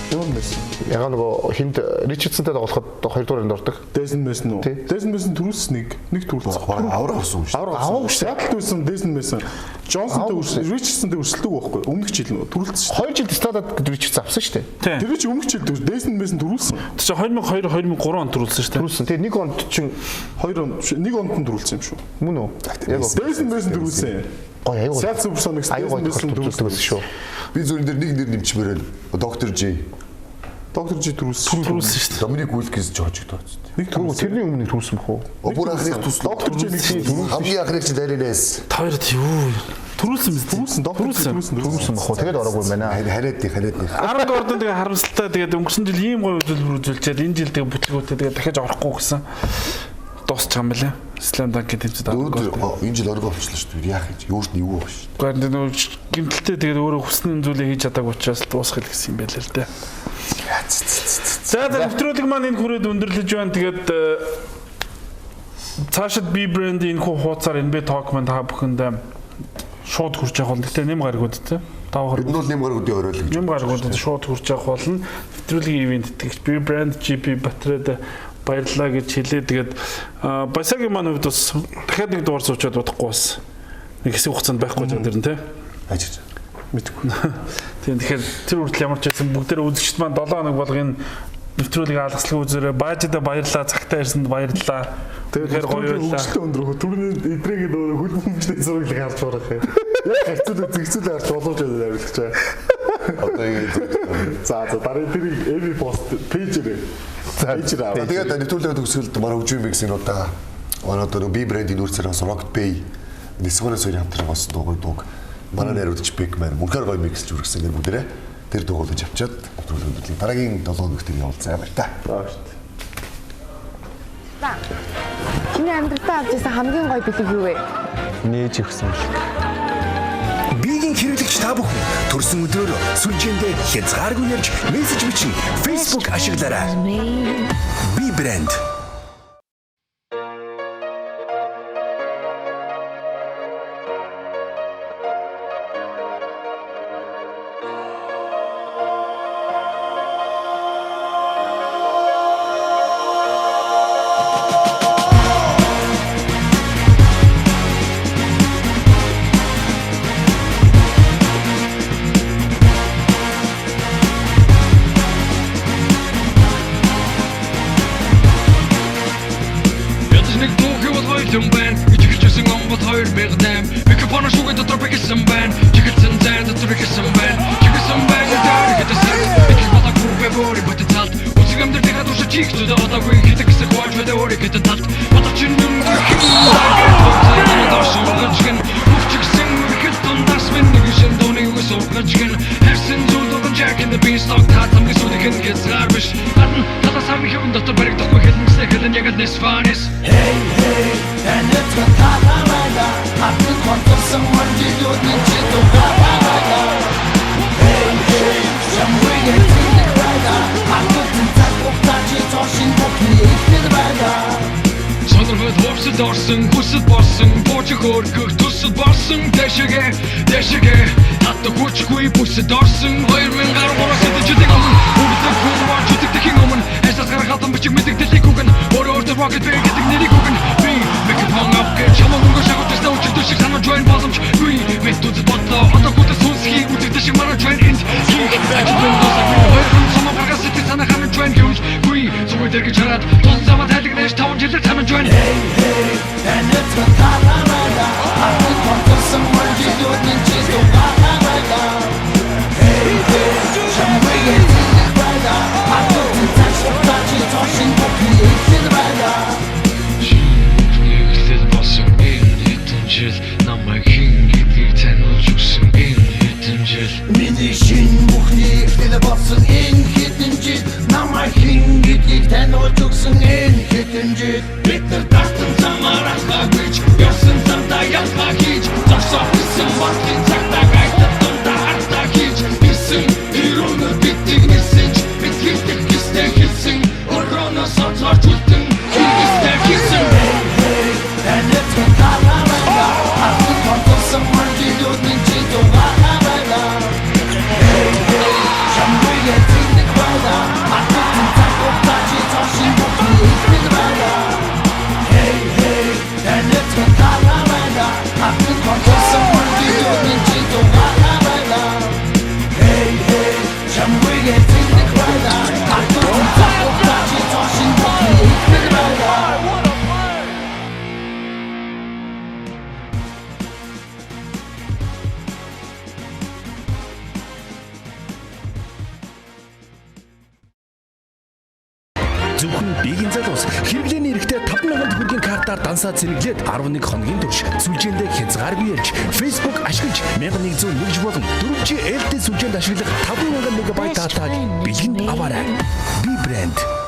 Ямар байсан? яг нөгөө хинд Ричардсонтай тоглоход 2 дугаар энд ордог. Дэйсон байсан уу? Дэйсон байсан түрүүлсэн нэг нэг түрүүлсэн. Бараг авраг авсан юм шүү. Авраг Аваагүй шүү дээ. Сиатлд байсан Дэйсон байсан. Джонсонтой Аваагүй шүү. Ричардсонтой өрсөлдөг байхгүй. Өмнөх жил нөө түрүүлсэн шүү. 2 жил стадад Ричардсон авсан шүү дээ. Тийм. Тэр чи өмнөх жил Дэйсон байсан түрүүлсэн. Тэр чинь 2002 2003 он төрүүлсэн шүү дээ. Түрүүлсэн. Тэгээ нэг онд чинь Хоёр он нэг онд нь түрүүлсэн юм шүү. мөн үү? Яг Дэйсон байсан түрүүлсэн. гоё аюу. Seattle Supersonics Аюу гоё Дэйсон байсан түрүүлдэг байсан шүү. Би зүрэн дээр нэг нэр нэмчмээр байна. Доктор Ж. Доктор Ж түрүүлсэн. Төрүүлсэн шүү дээ. Доминик Уилкинс ч хожигдоод. Нэг Түрүү түрүүлсэн. тэрний өмнө түрүүлсэн бах уу? Бүр анхных туслаа. Доктор Ж нэг түрүүлсэн. Хамгийн анхных чи Дарри Нэс. Та хоёрт юу? Төрүүлсэн биз? Түрүүлсэн. Доктор Ж түрүүлсэн. Түрүүлсэн бах уу? Тэгээд ороогүй юм байна. Хариад хариад. Аарон Гордон тэгээ харамсалтай тэгээд өнгөрсөн жил ийм гоё үзүүлбэр үзүүлчихэд энэ жил тэгээ бүтлгүүтээ тэгээ дахиж орохгүй гэсэн дуусчих юм байлаа. Slam Dunk гэдэг тэмцээд Аарон Өнөөдөр Гордон. энэ жил оргоо болчихлоо шүү дээ. Яах гэж? Өөрт нь юу байгаа шүү. Гэхдээ нөгөө гимтэлтэй тэгээд өөрөө хүснэн зүйлээ хийж чадаагүй учраас дуусгах л гэсэн юм байлаа л дээ. За за нэвтрүүлэг маань энэ хүрээд өндөрлөж байна. Тэгээд цаашид B brand-ийн энэхүү хуудасаар NBA Talk маань та бүхэнд шууд хүрч явах болно. Гэтэ нэм гаргууд те. 5 Ер нь бол нэм гаргуудын орой л гэж. Нэм гаргуудад шууд хүрч явах болно. Нэвтрүүлгийн ивент тэтгэгч B brand GP Батарейд баярлалаа гэж хэлээ. Тэгээд Баясагийн маань хувьд бас дахиад нэг дугаар суучаад удахгүй бас нэг хэсэг хугацаанд байхгүй ч гэдэг нь те. Ажиж. Мэдгүй. Тийм тэгэхээр тэр хүртэл ямар ч байсан бүгдээрээ үзэгчд маань 7 хоног болго энэ нэвтрүүлгийг алгаслаг үзээрэй. Баажидаа баярлалаа, цагтаа ирсэнд баярлалаа. Тэгэхээр гоё байлаа. Хөгжилтэй өндөр хөө. Түрүүний эдрийг нөгөө хөл бөмбөжтэй зураглыг харж барах юм. Яг харьцуулах зэгцүүлээ харж боломж байдаг хариулах чаа. Одоо ингэ За за дараа тэрийг эви пост пэйжэрээ. За пэйжэр аваа. Тэгээд нэвтрүүлгийн төгсгөлд манай хөгжим миксийн удаа манай одоо B брендийн нүүрсээр бас Rocket Bay Нисгоноос хоёрын хамтран болсон дуугүй дууг манай найруулагч Big Man мөнхөр гоё миксж үргэсэн гэр бүгдээрээ тэр дуугуулж авчиад нэвтрүүлгийн өндөрлөг дараагийн 7 хоногт явуулцаа баяр та. За. Чиний амьдралдаа авч ирсэн хамгийн гоё бэлэг юу вэ? Нээж өгсөн бэлэг. Биеийн хэрэглэгч та бүхэн төрсөн өдрөөр сүлжээндээ хязгааргүй ярьж мессеж бичин Facebook ашиглаарай. Би брэнд. Ядаж нэг түүхий бол хоёулан байна. Ичгэлжсэн он бол 2008. Микрофон шүгэ дотор бэхэлсэн байна. Чиглэсэн зайн дотор ихсэн байна. Чиглэсэн байна дээр хэдсэн. Их болоо күрбэ өөрийн потенциалд. Үсэг амьдралынхаа туршид чих зүдэ одоогүй хэдэг гэсэн хувааж байдаг өөрийн гэдэг талд. Одоо чинь нүмгэх юм. Доршуулгачгэн хүчгсэн үргэлт дундаас минь нэг шин дууны үгс ургачгэн харсан зүйл дуган Jack in the Beanstalk та хамгийн сүүлийнх нь хязгаар биш. Гадна талаас хамгийн хэвэн дотор баригдахгүй хэлмэстэй хэлэн яг л Nesfanis. Hey hey, танилцга таалаа. Хатан хотсон моржилүүд чи дугаалаа. Hey hey, самуйг эцэг байна. Хатан цаг хугацаа чи цоошин бүхний ихтэй байна. Сонирхол хуурсад орсон, хүсэл болсон, бууж хөөргөх төсөл болсон. Дэшигэ, дэшигэ, хатан хүчгүй бүсэд орсон. 2013-аас жилийн өмнө үрдэг хүн болж итгэхийн өмнө ажлаас гарах албан бичиг мэддэг дэлхийг үгэн. Өөрөө өөртөө Rocket Bay гэдэг нэрийг үгэн. Би дээр гэж хараад тус замаа тайлгнаж 5 жилээр тамж байна. Hey hey, танилцах талаа байна. Хатан тонцсон мөр жилүүдийн чи зугаалаа байна. Hey hey, чамайг эзэлэх байна. Хатан цаг чи цошин бүхний эхлэл байна. Эхлэл болсон энэ хэдэн жил намайг хэн гэдгийг таниулж өгсөн энэ хэдэн жил. Миний шинэ бүхний эхлэл болсон энэ хэдэн жил намайг хэн гэдгийг таниулж өгсөн энэ хэдэн жил. Бид нар дартан замаар алхаагүй ч явсан замдаа ялгаа хийж зогсоо хийсэн бодлын цагтаа гайтал дундаа ардаа хийж ирсэн. Ирүүнээр бидийг нэрсэн ч бид хэлдэх гэстэй хэлсэн. Өрөөнөөс онцгойч үлдэн хийгэстэй хийсэн. Hey hey, танилцах талаа байна. Хатан тонцсон мөр жилүүдийн чи зугаалаа байна. Hey hey, чамайг эзэлэх байна. Хатан цаг хугацаа чи цошин бүхний эхлэл байна. Hey hey, танилцах талаа байна. Хатан тонцсон мөр жилүүдийн чи зугаалаа байна. Hey hey, чамайг эзэлэх байна. Хатан цаг хугацаа чи цошин бүхний эхлэл байна. Зөвхөн биеийн залуус хэрэглээний эрхтэй 5000 төгрөгийн картаар дансаа цэнэглээд 11 хоногийн турш сүлжээндээ хязгааргүй ярьж Facebook ашиглаж 1101 болон 4G LTE сүлжээнд ашиглах 5000 мегабайт датаг бэлгэнд аваарай. Би брэнд.